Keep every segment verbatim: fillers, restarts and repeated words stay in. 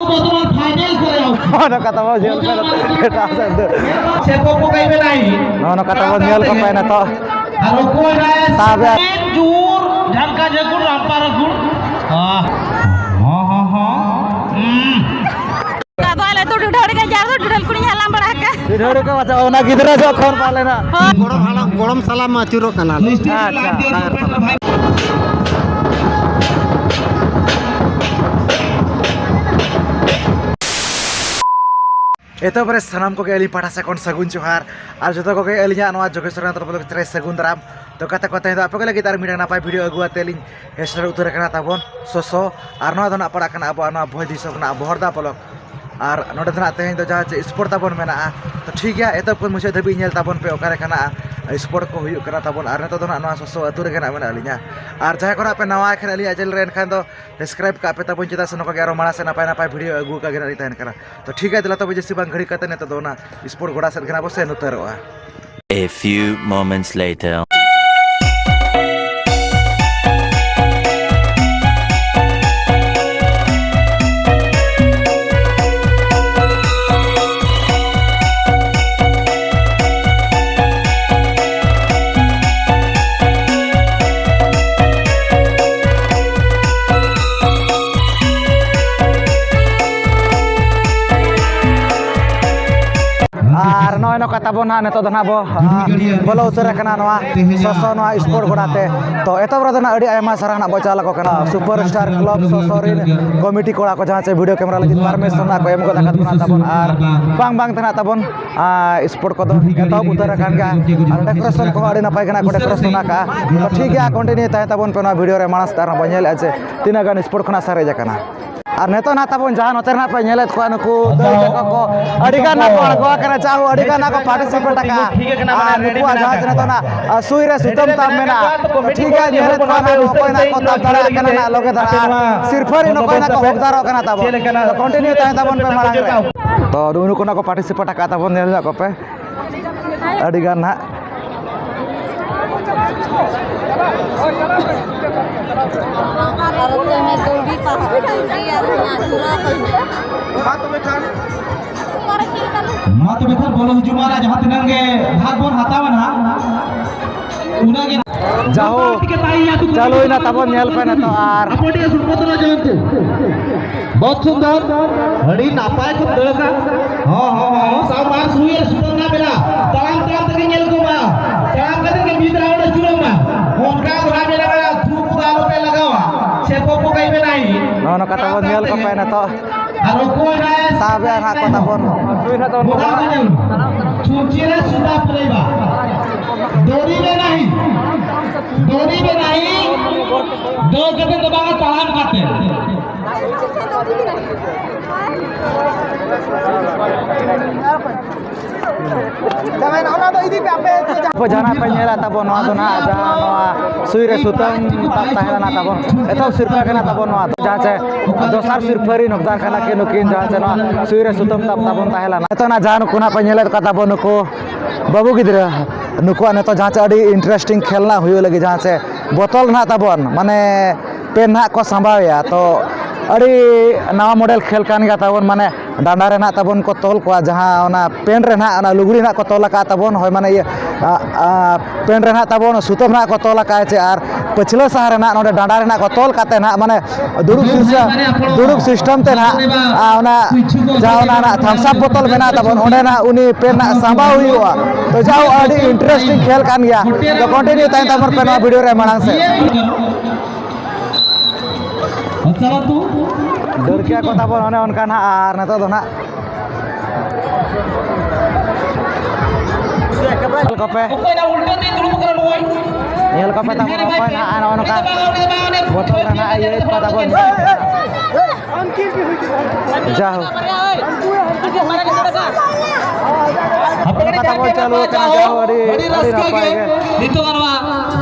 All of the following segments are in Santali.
ᱱᱚᱜᱼᱚ ᱱᱚᱝᱠᱟ ᱛᱟᱵᱚ ᱧᱮᱞ ᱠᱚ ᱮᱴᱟᱜ ᱥᱮᱫ ᱫᱚ᱾ ᱱᱚᱜᱼᱚ ᱱᱚᱝᱠᱟ ᱛᱟᱵᱚ ᱧᱮᱞ ᱠᱚᱯᱮ ᱱᱤᱛᱚᱜ᱾ ᱥᱟᱵ ᱮ᱾ ᱡᱳᱨ ᱡᱷᱟᱱᱠᱟ ᱡᱷᱟᱹᱠᱩᱲ ᱨᱟᱢᱯᱟ ᱨᱟᱹᱠᱩᱲ᱾ ᱦᱚᱸ, ᱦᱚᱸ, ᱦᱚᱸ᱾ ᱦᱩᱸ᱾ ᱟᱫᱚ ᱟᱞᱮ ᱫᱚ ᱰᱩᱰᱷᱟᱹᱣ ᱨᱮᱜᱮ ᱡᱟᱨ ᱫᱚ ᱰᱩᱰᱷᱟᱹᱞ ᱠᱩᱲᱤᱧ ᱦᱟᱞᱟᱝ ᱵᱟᱲᱟ ᱟᱠᱟᱫ᱾ ᱰᱩᱰᱷᱟᱹᱣ ᱨᱮᱜᱮ ᱵᱟᱪᱷᱟᱣ, ᱚᱱᱟ ᱜᱤᱫᱽᱨᱟᱹ ᱡᱚᱠᱷᱚᱱ ᱯᱟᱞᱮᱱᱟ᱾ ᱦᱳᱭ᱾ ᱜᱚᱲᱚᱢ ᱦᱟᱲᱟᱢ, ᱜᱚᱲᱚᱢ ᱥᱟᱞᱟᱢ ᱟᱹᱪᱩᱨᱚᱜ ᱠᱟᱱᱟ᱾ ᱟᱪᱪᱷᱟ᱾ ᱮᱛᱚᱦᱚᱵ ᱨᱮ ᱥᱟᱱᱟᱢ ᱠᱚᱜᱮ ᱟᱹᱞᱤᱧ ᱯᱟᱦᱴᱟ ᱥᱮᱫ ᱠᱷᱚᱱ ᱥᱟᱹᱜᱩᱱ ᱡᱚᱦᱟᱨ, ᱟᱨ ᱡᱚᱛᱚ ᱠᱚᱜᱮ ᱟᱹᱞᱤᱧᱟᱜ ᱱᱚᱣᱟ ᱡᱳᱜᱮᱥᱣᱚᱨ ᱱᱟᱛᱷ ᱵᱞᱚᱜ ᱨᱮ ᱥᱟᱹᱜᱩᱱ ᱫᱟᱨᱟᱢ᱾ ᱛᱚ ᱜᱟᱛᱮ ᱠᱚ, ᱛᱮᱦᱮᱧ ᱫᱚ ᱟᱯᱮ ᱠᱚ ᱞᱟᱹᱜᱤᱫ ᱟᱨ ᱢᱤᱫᱴᱟᱝ ᱱᱟᱯᱟᱭ ᱵᱷᱤᱰᱤᱭᱳ ᱟᱹᱜᱩ ᱠᱟᱛᱮ ᱞᱤᱧ ᱥᱮᱴᱮᱨ ᱩᱛᱟᱹᱨ ᱟᱠᱟᱱᱟ ᱛᱟᱵᱚᱱ ᱥᱚᱥᱚ᱾ ᱟᱨ ᱱᱚᱣᱟ ᱫᱚ ᱱᱟᱜ ᱯᱟᱲᱟᱜ ᱠᱟᱱᱟ ᱟᱵᱚᱣᱟᱜ ᱱᱚᱣᱟ ᱵᱷᱚᱸᱡᱽ ᱫᱤᱥᱚᱢ ᱨᱮᱱᱟᱜ ᱵᱚᱦᱚᱲᱫᱟ ᱵᱞᱚᱠ᱾ ᱟᱨ ᱱᱚᱰᱮ ᱫᱚ ᱱᱟᱜ ᱛᱮᱦᱮᱧ ᱫᱚ ᱡᱟᱦᱟᱸ ᱪᱮ ᱥᱯᱚᱴ ᱛᱟᱵᱚᱱ ᱢᱮᱱᱟᱜᱼᱟ, ᱛᱚ ᱴᱷᱤᱠ ᱜᱮᱭᱟ, ᱮᱛᱚᱦᱚᱵ ᱠᱷᱚᱱ ᱢᱩᱪᱟᱹᱫ ᱫᱷᱟᱹᱵᱤᱡ ᱧᱮᱞ ᱛᱟᱵᱚᱱ ᱯᱮ, ᱚᱠᱟ ᱞᱮᱠᱟᱱᱟᱜ ᱥᱯᱚᱴ ᱠᱚ ᱦᱩᱭᱩᱜ ᱠᱟᱱᱟ ᱛᱟᱵᱚᱱ᱾ ᱟᱨ ᱱᱤᱛᱚᱜ ᱫᱚ ᱱᱟᱜ ᱱᱚᱣᱟ ᱥᱚᱥᱚ ᱟᱹᱛᱩ ᱨᱮᱜᱮ ᱱᱟᱜ ᱢᱮᱱᱟᱜ ᱞᱤᱧᱟ᱾ ᱟᱨ ᱡᱟᱦᱟᱸᱭ ᱠᱚ ᱱᱟᱜ ᱯᱮ ᱱᱟᱣᱟ ᱠᱷᱟᱱ ᱟᱹᱞᱤᱧᱟᱜ ᱪᱮᱱᱮᱞ ᱨᱮ, ᱮᱱᱠᱷᱟᱱ ᱫᱚ ᱥᱟᱵᱥᱠᱨᱟᱭᱤᱵ ᱠᱟᱜ ᱯᱮ ᱛᱟᱵᱚᱱ, ᱪᱮᱫᱟᱜ ᱥᱮ ᱱᱚᱝᱠᱟ ᱜᱮ ᱟᱨᱚ ᱢᱟᱲᱟᱝ ᱥᱮᱫ ᱱᱟᱯᱟᱭ ᱱᱟᱯᱟᱭ ᱵᱷᱤᱰᱤᱭᱳ ᱟᱹᱜᱩ ᱟᱠᱟᱫ ᱜᱮ ᱱᱟᱜ ᱞᱤᱧ ᱛᱟᱦᱮᱱ ᱠᱟᱱᱟ᱾ ᱛᱚ ᱴᱷᱤᱠ ᱜᱮᱭᱟ, ᱫᱮᱞᱟ ᱛᱚᱵᱮ ᱡᱟᱹᱥᱛᱤ ᱵᱟᱝ ᱜᱷᱟᱹᱲᱤ ᱠᱟᱛᱮ ᱱᱤᱛᱚᱜ ᱫᱚ ᱚᱱᱟ ᱥᱯᱚᱴ ᱜᱚᱰᱟ ᱥᱮᱫ ᱜᱮ ᱱᱟᱜ ᱵᱚ ᱥᱮᱱ ᱩᱛᱟᱹᱨᱚᱜᱼᱟ᱾ A few moments later. ᱟᱨ ᱱᱚᱜᱼᱚᱭ ᱱᱚᱝᱠᱟ ᱛᱟᱵᱚᱱ ᱦᱟᱸᱜ ᱱᱤᱛᱚᱜ ᱫᱚ ᱱᱟᱦᱟᱜ ᱵᱚ, ᱟ, ᱵᱚᱞᱚ ᱩᱛᱟᱹᱨ ᱟᱠᱟᱱᱟ ᱱᱚᱣᱟ ᱥᱚᱥᱚ ᱱᱚᱣᱟ ᱥᱯᱳᱨᱴ ᱜᱚᱰᱟ ᱛᱮ᱾ ᱛᱚ, ᱮᱛᱚᱦᱚᱵ ᱨᱮᱫᱚ ᱱᱟᱦᱟᱜ ᱟᱹᱰᱤ ᱟᱭᱢᱟ ᱥᱟᱨᱦᱟᱣ ᱱᱟᱦᱟᱜ ᱵᱚ ᱪᱟᱞ ᱟᱠᱚ ᱠᱟᱱᱟ ᱥᱩᱯᱟᱨ ᱥᱴᱟᱨ ᱠᱞᱟᱵᱽ ᱥᱚᱥᱚ ᱨᱤᱱ ᱠᱚᱢᱤᱴᱤ ᱠᱚᱲᱟ ᱠᱚ, ᱡᱟᱦᱟᱸ ᱪᱮ ᱵᱷᱤᱰᱤᱭᱳ ᱠᱮᱢᱮᱨᱟ ᱞᱟᱹᱜᱤᱫ ᱯᱟᱨᱢᱤᱥᱚᱱ ᱱᱟᱦᱟᱜ ᱠᱚ ᱮᱢ ᱜᱚᱫ ᱟᱠᱟᱫ ᱵᱚᱱᱟ ᱛᱟᱵᱚᱱ᱾ ᱟᱨ ᱵᱟᱝ ᱵᱟᱝ ᱛᱮ ᱱᱟᱦᱟᱜ ᱛᱟᱵᱚᱱ, ᱟ, ᱥᱯᱳᱨᱴ ᱠᱚᱫᱚ ᱮᱛᱚᱦᱚᱵ ᱩᱛᱟᱹᱨ ᱟᱠᱟᱱ ᱜᱮᱭᱟ᱾ ᱟᱨ ᱰᱮᱠᱳᱨᱮᱥᱚᱱ ᱠᱚᱦᱚᱸ ᱟᱹᱰᱤ ᱱᱟᱯᱟᱭ ᱜᱮ ᱱᱟᱦᱟᱜ ᱠᱚ ᱰᱮᱠᱳᱨᱮᱥᱚᱱ ᱟᱠᱟᱫᱼᱟ᱾ ᱛᱚ, ᱴᱷᱤᱠ ᱜᱮᱭᱟ, ᱠᱚᱱᱴᱤᱱᱤᱭᱩ ᱛᱟᱦᱮᱸ ᱛᱟᱵᱚᱱ ᱯᱮ ᱱᱚᱣᱟ ᱵᱷᱤᱰᱤᱭᱳ ᱨᱮ᱾ ᱢᱟᱲᱟᱝ ᱥᱮᱫ ᱟᱨᱦᱚᱸ ᱵᱚᱱ ᱧᱮᱞᱮᱫᱼᱟ ᱡᱮ ᱛᱤᱱᱟᱹᱜ ᱜᱟᱱ ᱥᱯᱳᱨᱴ ᱠᱷᱚᱱᱟᱜ ᱥᱟᱨᱮᱡ ᱟᱠᱟᱱᱟ᱾ ᱟᱨ ᱱᱤᱛᱚᱜ ᱱᱟᱦᱟᱜ ᱛᱟᱵᱚᱱ ᱡᱟᱦᱟᱸ ᱱᱚᱛᱮ ᱨᱮ ᱱᱟᱦᱟᱜ ᱯᱮ ᱧᱮᱞᱮᱫ ᱠᱚᱣᱟ, ᱱᱩᱠᱩ ᱫᱟᱹᱭ ᱛᱟᱠᱚ ᱠᱚ ᱟᱹᱰᱤ ᱜᱟᱱ ᱱᱟᱦᱟᱜ ᱠᱚ ᱟᱬᱜᱚ ᱟᱠᱟᱱᱟ, ᱡᱟᱦᱟᱸ ᱟᱹᱰᱤ ᱜᱟᱱ ᱱᱟᱦᱟᱜ ᱠᱚ ᱯᱟᱨᱴᱤᱥᱤᱯᱮᱴ ᱟᱠᱟᱫᱼᱟ᱾ ᱟᱨ ᱱᱩᱠᱩᱣᱟᱜ ᱡᱟᱦᱟᱸ ᱪᱮ ᱱᱤᱛᱚᱜ ᱱᱟᱦᱟᱜ, ᱟ, ᱥᱩᱭ ᱨᱮ ᱥᱩᱛᱟᱹᱢ ᱛᱟᱵ ᱢᱮᱱᱟᱜᱼᱟ᱾ ᱴᱷᱤᱠ ᱜᱮᱭᱟ, ᱧᱮᱞᱮᱫ ᱠᱚᱣᱟ ᱱᱟᱦᱟᱜ ᱚᱠᱚᱭ ᱱᱟᱦᱟᱜ ᱠᱚ ᱛᱟᱵ ᱫᱟᱲᱮᱭᱟᱜ ᱠᱟᱱᱟ ᱱᱟᱦᱟᱜ ᱞᱚᱜᱮ ᱫᱷᱟᱨᱟ᱾ ᱥᱤᱨᱯᱷᱟᱹ ᱨᱮ ᱱᱚᱠᱚᱭ ᱱᱟᱦᱟᱜ ᱠᱚ ᱦᱚᱠᱫᱟᱨᱚᱜ ᱠᱟᱱᱟ ᱛᱟᱵᱚᱱ᱾ ᱛᱚ, ᱠᱚᱱᱴᱤᱱᱤᱭᱩ ᱛᱟᱦᱮᱸ ᱛᱟᱵᱚᱱ ᱯᱮ ᱢᱟᱲᱟᱝ ᱨᱮ᱾ ᱛᱚ, ᱱᱩᱜᱼᱩ ᱱᱩᱠᱩ ᱱᱟᱦᱟᱜ ᱠᱚ ᱯᱟᱨᱴᱤᱥᱤᱯᱮᱴ ᱟᱠᱟᱫ ᱛᱟᱵᱚᱱ, ᱧᱮᱞ ᱧᱚᱜ ᱠᱚᱯᱮ᱾ ᱟᱹᱰᱤ ᱜᱟᱱ ᱱᱟᱦᱟᱜ᱾ ᱟᱨ ᱫᱚᱢᱮ ᱫᱟᱹᱣᱰᱤ ᱯᱟᱦᱟᱜ, ᱫᱟᱹᱣᱰᱤ ᱟᱨ ᱚᱱᱟ ᱡᱩᱲᱟᱹᱣ ᱠᱚ ᱦᱮᱱᱟᱜᱼᱟ᱾ ᱢᱟ ᱛᱚᱵᱮ ᱠᱷᱟᱱ ᱵᱚᱞᱚ ᱦᱤᱡᱩᱜ ᱢᱟ, ᱡᱟᱦᱟᱸ ᱛᱤᱱᱟᱹᱜ ᱜᱮ ᱵᱷᱟᱜᱽ ᱵᱚᱱ ᱦᱟᱛᱟᱣᱟ ᱱᱟᱦᱟᱜ, ᱩᱱᱟᱹᱜ ᱜᱮ᱾ ᱡᱟᱦᱳ, ᱪᱟᱹᱞᱩᱭᱮᱱᱟ ᱛᱟᱵᱚᱱ, ᱧᱮᱞ ᱯᱮ ᱱᱤᱛᱚᱜ᱾ ᱟᱨ ᱟᱯᱚᱴᱤᱭᱟ ᱥᱩᱯᱚᱫᱨᱟ ᱡᱚᱭᱚᱱᱛᱤ᱾ ᱵᱚᱦᱩᱛ ᱥᱩᱱᱫᱚᱨ, ᱟᱹᱰᱤ ᱱᱟᱯᱟᱭ ᱠᱚ ᱫᱟᱹᱲ ᱠᱟᱜᱼᱟ᱾ ᱦᱚᱸ, ᱦᱚᱸ, ᱦᱚᱸ, ᱦᱚᱸ, ᱥᱟᱶ ᱟᱨ ᱥᱩᱭ ᱟᱨ ᱥᱩᱛᱟᱹᱢ ᱨᱮᱱᱟᱜ ᱵᱮᱲᱟ᱾ ᱛᱟᱲᱟᱢ, ᱛᱟᱲᱟᱢ ᱛᱮᱜᱮ ᱧᱮᱞ ᱠᱚᱢᱟ᱾ ᱛᱟᱲᱟᱢ ᱠᱟᱛᱮ ᱜᱮ ᱢᱤᱫ ᱨᱟᱣᱩᱱᱰ ᱟᱹᱪᱩᱨᱚᱜ ᱢᱟ᱾ ᱚᱱᱠᱟ ᱫᱚ ᱦᱟᱸᱜ ᱢᱮᱱᱟᱜᱼᱟ, ᱛᱷᱩ ᱠᱚᱫᱚ ᱟᱞᱚᱯᱮ ᱞᱟᱜᱟᱣᱟ᱾ ᱥᱮ ᱯᱚᱯᱚ ᱠᱟᱹᱡ ᱢᱮᱱᱟᱭ᱾ ᱱᱚᱜᱼᱚ ᱱᱚᱝᱠᱟ ᱛᱟᱵᱚᱱ ᱧᱮᱞ ᱠᱚᱯᱮ ᱱᱤᱛᱚᱜ᱾ ᱟᱨ ᱩᱱᱠᱩ ᱦᱚᱸ ᱱᱟᱭ ᱥᱟᱵᱮ ᱟᱨ ᱦᱟᱸᱜ ᱠᱚ ᱛᱟᱵᱚᱱ᱾ ᱵᱚᱸᱜᱟ ᱠᱚ ᱧᱮᱞ ᱢᱟ᱾ ᱪᱩᱢᱪᱤ ᱨᱮ ᱥᱩᱫᱟ ᱯᱩᱨᱟᱹᱭᱵᱟ᱾ ᱫᱚᱨᱤ ᱨᱮ ᱱᱟᱦᱤ᱾ ᱫᱚᱨᱤ ᱨᱮ ᱱᱟᱦᱤ᱾ ᱫᱚ ᱠᱟᱛᱮ ᱫᱚ ᱵᱟᱝᱟ, ᱛᱟᱲᱟᱢ ᱠᱟᱛᱮ᱾ ᱚᱱᱟ ᱫᱚ ᱤᱫᱤ ᱯᱮ ᱟᱯᱮ᱾ ᱟᱵᱚ ᱡᱟᱦᱟᱱᱟᱜ ᱯᱮ ᱧᱮᱞᱟ ᱛᱟᱵᱚᱱ, ᱱᱚᱣᱟ ᱫᱚ ᱱᱟᱦᱟᱜ ᱡᱟᱦᱟᱸ ᱱᱚᱣᱟ ᱥᱩᱭ ᱨᱮ ᱥᱩᱛᱟᱹᱢ ᱛᱟᱵ ᱛᱟᱦᱮᱸ ᱞᱮᱱᱟ ᱛᱟᱵᱚᱱ, ᱮᱛᱚᱦᱚᱵ ᱥᱤᱨᱯᱟᱹ ᱠᱟᱱᱟ ᱛᱟᱵᱚᱱ ᱱᱚᱣᱟ ᱫᱚ, ᱡᱟᱦᱟᱸ ᱪᱮ ᱫᱚᱥᱟᱨ ᱥᱤᱨᱯᱟᱹ ᱨᱤᱱ ᱦᱚᱠᱫᱟᱨ ᱠᱟᱱᱟ ᱠᱤᱱ ᱱᱩᱠᱤᱱ, ᱡᱟᱦᱟᱸ ᱪᱮ ᱱᱚᱣᱟ ᱥᱩᱭ ᱨᱮ ᱥᱩᱛᱟᱹᱢ ᱛᱟᱵ ᱛᱟᱵᱚᱱ ᱛᱟᱦᱮᱸ ᱞᱮᱱᱟ᱾ ᱱᱤᱛᱚᱜ ᱱᱟᱜ ᱡᱟᱦᱟᱸ ᱱᱩᱠᱩ ᱱᱟᱜ ᱯᱮ ᱧᱮᱞᱮᱫ ᱠᱚᱣᱟ ᱛᱟᱵᱚᱱ, ᱱᱩᱠᱩ ᱵᱟᱹᱵᱩ ᱜᱤᱫᱽᱨᱟᱹ, ᱱᱩᱠᱩᱣᱟᱜ ᱱᱤᱛᱚᱜ ᱡᱟᱦᱟᱸ ᱪᱮ ᱟᱹᱰᱤ interesting ᱠᱷᱮᱞ ᱱᱟᱜ ᱦᱩᱭᱩᱜ ᱞᱟᱹᱜᱤᱫ, ᱡᱟᱦᱟᱸ ᱪᱮ ᱵᱚᱛᱚᱞ ᱱᱟᱜ ᱛᱟᱵᱚᱱ, ᱢᱟᱱᱮ ᱯᱮᱱ ᱱᱟᱜ ᱠᱚ ᱥᱟᱢᱵᱟᱣᱮᱭᱟ᱾ ᱛᱚ ᱟᱹᱰᱤ ᱱᱟᱣᱟ model ᱠᱷᱮᱞ ᱠᱟᱱ ᱜᱮᱭᱟ ᱛᱟᱵᱚᱱ, ᱢᱟᱱᱮ ᱰᱟᱸᱰᱟ ᱨᱮ ᱱᱟᱜ ᱛᱟᱵᱚᱱ ᱠᱚ ᱛᱚᱞ ᱠᱚᱣᱟ, ᱡᱟᱦᱟᱸ ᱚᱱᱟ ᱯᱮᱱ ᱨᱮ ᱱᱟᱜ, ᱚᱱᱟ ᱞᱩᱜᱽᱲᱤ ᱱᱟᱜ ᱠᱚ ᱛᱚᱞ ᱟᱠᱟᱫ ᱛᱟᱵᱚᱱ, ᱦᱳᱭ, ᱢᱟᱱᱮ ᱤᱭᱟᱹ, ᱟ, ᱟ, ᱯᱮᱱ ᱨᱮ ᱱᱟᱜ ᱛᱟᱵᱚᱱ ᱥᱩᱛᱟᱹᱢ ᱱᱟᱜ ᱠᱚ ᱛᱚᱞ ᱟᱠᱟᱫᱼᱟ ᱪᱮ, ᱟᱨ ᱯᱟᱹᱪᱷᱞᱟᱹ ᱥᱟᱦᱟ ᱨᱮ ᱱᱟᱜ ᱱᱚᱰᱮ ᱰᱟᱸᱰᱟ ᱨᱮ ᱱᱟᱜ ᱠᱚ ᱛᱚᱞ ᱠᱟᱛᱮ ᱱᱟᱜ, ᱢᱟᱱᱮ ᱫᱩᱲᱩᱵ ᱥᱤᱨᱥᱟᱹ, ᱫᱩᱲᱩᱵ system ᱛᱮ ᱱᱟᱜ, ᱟ, ᱚᱱᱟ ᱡᱟᱦᱟᱸ ᱚᱱᱟ ᱱᱟᱜ ᱛᱷᱟᱢᱥ ᱟᱯ ᱵᱚᱛᱚᱞ ᱢᱮᱱᱟᱜ ᱛᱟᱵᱚᱱ, ᱚᱸᱰᱮ ᱱᱟᱜ ᱩᱱᱤ ᱯᱮᱱ ᱱᱟᱜ ᱥᱟᱢᱵᱟᱣ ᱦᱩᱭᱩᱜᱼᱟ᱾ ᱛᱚ ᱡᱟᱦᱳ, ᱟᱹᱰᱤ interesting ᱠᱷᱮᱞ ᱠᱟᱱ ᱜᱮᱭᱟ᱾ ᱛᱚ continue ᱛᱟᱦᱮᱱ ᱛᱟᱵᱚᱱ ᱯᱮ ᱱᱚᱣᱟ video ᱨᱮ ᱢᱟᱲᱟᱝ ᱥᱮᱫ᱾ ᱫᱟᱹᱲ ᱠᱮᱜᱼᱟ ᱠᱚ ᱛᱟᱵᱚᱱ ᱚᱱᱮ ᱚᱱᱠᱟ ᱱᱟᱜ, ᱟᱨ ᱱᱤᱛᱚᱜ ᱫᱚ ᱱᱟᱜ ᱧᱮᱞ ᱠᱚᱯᱮ, ᱧᱮᱞ ᱠᱚᱯᱮ ᱛᱟᱵᱚᱱ ᱚᱠᱚᱭ ᱱᱟᱜ ᱱᱚᱜᱼᱚ ᱱᱚᱝᱠᱟ ᱵᱚᱛᱚᱞ ᱨᱮ ᱱᱟᱜ ᱤᱭᱟᱹᱭᱮᱫ ᱠᱚᱣᱟ ᱛᱟᱵᱚᱱ᱾ ᱡᱟᱦᱳ᱾ ᱟᱯᱮ ᱠᱟᱛᱷᱟ ᱵᱚᱱ ᱪᱟᱹᱞᱩ ᱟᱠᱟᱱᱟ, ᱡᱟᱦᱳ, ᱟᱹᱰᱤ, ᱟᱹᱰᱤ ᱨᱟᱹᱥᱠᱟᱹ ᱱᱟᱯᱟᱭ ᱜᱮ᱾ ᱜᱮ᱾ ᱱᱤᱛᱚᱜ ᱱᱚᱣᱟ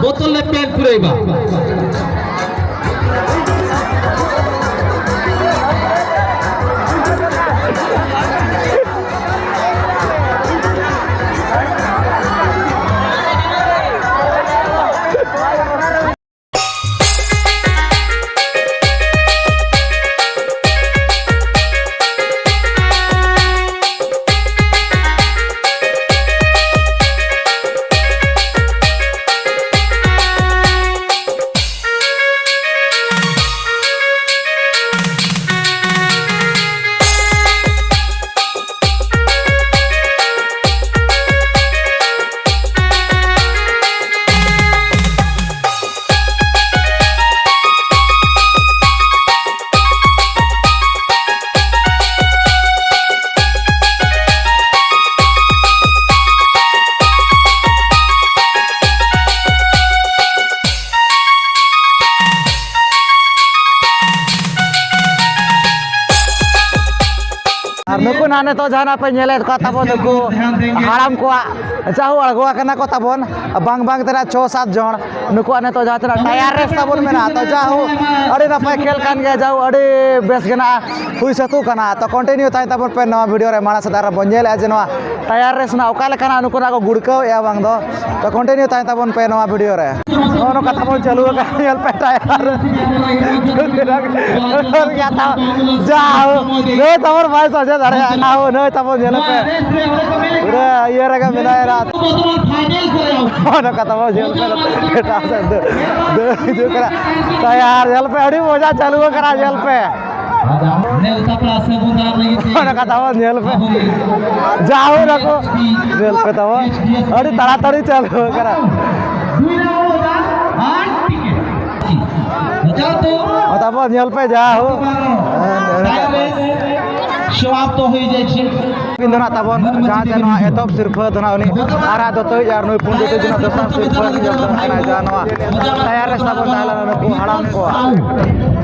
ᱵᱚᱛᱚᱞ ᱞᱮ ᱯᱮᱱ ᱯᱩᱨᱟᱹᱭ ᱢᱟ᱾ ᱟᱨ ᱱᱩᱠᱩ ᱱᱟᱦᱟᱜ ᱱᱤᱛᱚᱜ ᱡᱟᱦᱟᱱᱟᱜ ᱯᱮ ᱧᱮᱞᱮᱫ ᱠᱚᱣᱟ ᱛᱟᱵᱚᱱ, ᱱᱩᱠᱩ ᱦᱟᱲᱟᱢ ᱠᱚᱣᱟᱜ ᱡᱟᱦᱳ ᱟᱬᱜᱚ ᱟᱠᱟᱱᱟ ᱠᱚ ᱛᱟᱵᱚᱱ, ᱵᱟᱝ ᱵᱟᱝ ᱛᱮ ᱱᱟᱦᱟᱜ ᱪᱷᱚ ᱥᱟᱛ ᱡᱚᱱ, ᱱᱩᱠᱩᱣᱟᱜ ᱱᱤᱛᱚᱜ ᱡᱟᱦᱟᱸ ᱛᱤᱱᱟᱹᱜ ᱴᱟᱭᱟᱨ ᱨᱮᱥ ᱛᱟᱵᱚᱱ ᱢᱮᱱᱟᱜᱼᱟ, ᱛᱚ ᱡᱟᱦᱳ ᱟᱹᱰᱤ ᱱᱟᱯᱟᱭ ᱠᱷᱮᱞ ᱠᱟᱱ ᱜᱮᱭᱟ, ᱡᱟᱦᱳ ᱟᱹᱰᱤ ᱵᱮᱥ ᱜᱮ ᱱᱟᱦᱟᱜ ᱦᱩᱭ ᱥᱟᱹᱛᱚᱜ ᱠᱟᱱᱟ᱾ ᱛᱚ ᱠᱚᱱᱴᱤᱱᱤᱭᱩ ᱛᱟᱦᱮᱱ ᱛᱟᱵᱚᱱ ᱯᱮ ᱱᱚᱣᱟ ᱵᱷᱤᱰᱤᱭᱳ ᱨᱮ, ᱢᱟᱲᱟᱝ ᱥᱮᱫ ᱟᱨ ᱵᱚᱱ ᱧᱮᱞᱮᱫᱼᱟ ᱡᱮ ᱱᱚᱣᱟ ᱴᱟᱭᱟᱨ ᱨᱮᱥ ᱱᱟᱦᱟᱜ ᱚᱠᱟ ᱞᱮᱠᱟᱱᱟᱜ ᱱᱩᱠᱩ ᱱᱟᱦᱟᱜ ᱠᱚ ᱜᱩᱲᱠᱟᱹᱣᱮᱫᱼᱟ ᱵᱟᱝ ᱫᱚ᱾ ᱛᱚ ᱠᱚᱱᱴᱤᱱᱤᱭᱩ ᱛᱟᱦᱮᱱ ᱛᱟᱵᱚᱱ ᱯᱮ ᱱᱚᱣᱟ ᱵᱷᱤᱰᱤᱭᱳ ᱨᱮ᱾ ᱱᱚᱜᱼᱚ ᱱᱚᱝᱠᱟ ᱛᱟᱵᱚᱱ ᱪᱟᱹᱞᱩ ᱟᱠᱟᱱᱟ, ᱧᱮᱞ ᱯᱮ ᱴᱟᱭᱟᱨ᱾ ᱡᱟᱦᱳ ᱱᱩᱭ ᱛᱟᱵᱚᱱ ᱵᱟᱭ ᱥᱚᱡᱷᱮ ᱫᱟᱲᱮᱭᱟᱜᱼᱟ, ᱡᱟᱦᱳ ᱱᱩᱭ ᱛᱟᱵᱚᱱ ᱧᱮᱞ ᱯᱮ ᱯᱩᱨᱟᱹ ᱤᱭᱟᱹ ᱨᱮᱜᱮ ᱢᱮᱱᱟᱭᱟ ᱱᱟᱦᱟᱜ᱾ ᱱᱚᱜᱼᱚ ᱱᱚᱝᱠᱟ ᱛᱟᱵᱚᱱ ᱧᱮᱞ ᱯᱮ ᱮᱴᱟᱜ ᱥᱮᱫ ᱫᱟᱹᱲ, ᱫᱟᱹᱲ ᱦᱤᱡᱩᱜ ᱠᱟᱱᱟ᱾ ᱴᱟᱭᱟᱨ ᱧᱮᱞ ᱯᱮ, ᱟᱹᱰᱤ ᱢᱚᱡᱟ ᱪᱟᱹᱞᱩ ᱟᱠᱟᱱᱟ, ᱧᱮᱞ ᱯᱮ᱾ ᱱᱚᱜᱼᱚ ᱱᱚᱝᱠᱟ ᱛᱟᱵᱚᱱ ᱧᱮᱞ ᱯᱮ, ᱡᱟᱦᱳ ᱱᱩᱠᱩ ᱧᱮᱞ ᱯᱮ ᱛᱟᱵᱚᱱ ᱟᱹᱰᱤ ᱛᱟᱲᱟᱛᱟᱲᱤ ᱪᱟᱹᱞᱩ ᱟᱠᱟᱱᱟ᱾ ᱛᱟᱵᱚᱱ ᱧᱮᱞ ᱯᱮ ᱡᱟᱦᱳ ᱥᱚᱢᱟᱯᱛᱚ ᱦᱩᱭ ᱡᱟᱭᱪᱷᱮ᱾ ᱩᱱᱠᱤᱱ ᱫᱚ ᱱᱟᱜ ᱛᱟᱵᱚᱱ ᱡᱟᱦᱟᱸ ᱪᱮ ᱱᱚᱣᱟ ᱮᱛᱚᱦᱚᱵ ᱥᱤᱨᱯᱷᱟᱹ ᱫᱚ ᱱᱟᱜ ᱩᱱᱤ ᱟᱨᱟᱜ ᱫᱚᱛᱚᱭᱤᱡ ᱟᱨ ᱱᱩᱭ ᱯᱩᱸᱰ ᱫᱚᱛᱚᱭᱤᱡ ᱫᱚ ᱱᱟᱜ ᱫᱚᱥᱟᱨ ᱥᱤᱨᱯᱷᱟᱹ ᱨᱤᱱᱤᱡ ᱦᱚᱲ ᱠᱟᱱᱟᱭ, ᱡᱟᱦᱟᱸ ᱱᱚᱣᱟ ᱴᱟᱭᱟᱨ ᱨᱮᱥ ᱛᱟᱵᱚᱱ ᱛᱟᱦᱮᱸ ᱞᱮᱱᱟ ᱱᱩᱠᱩ ᱦᱟᱲᱟᱢ ᱠᱚᱣᱟᱜ᱾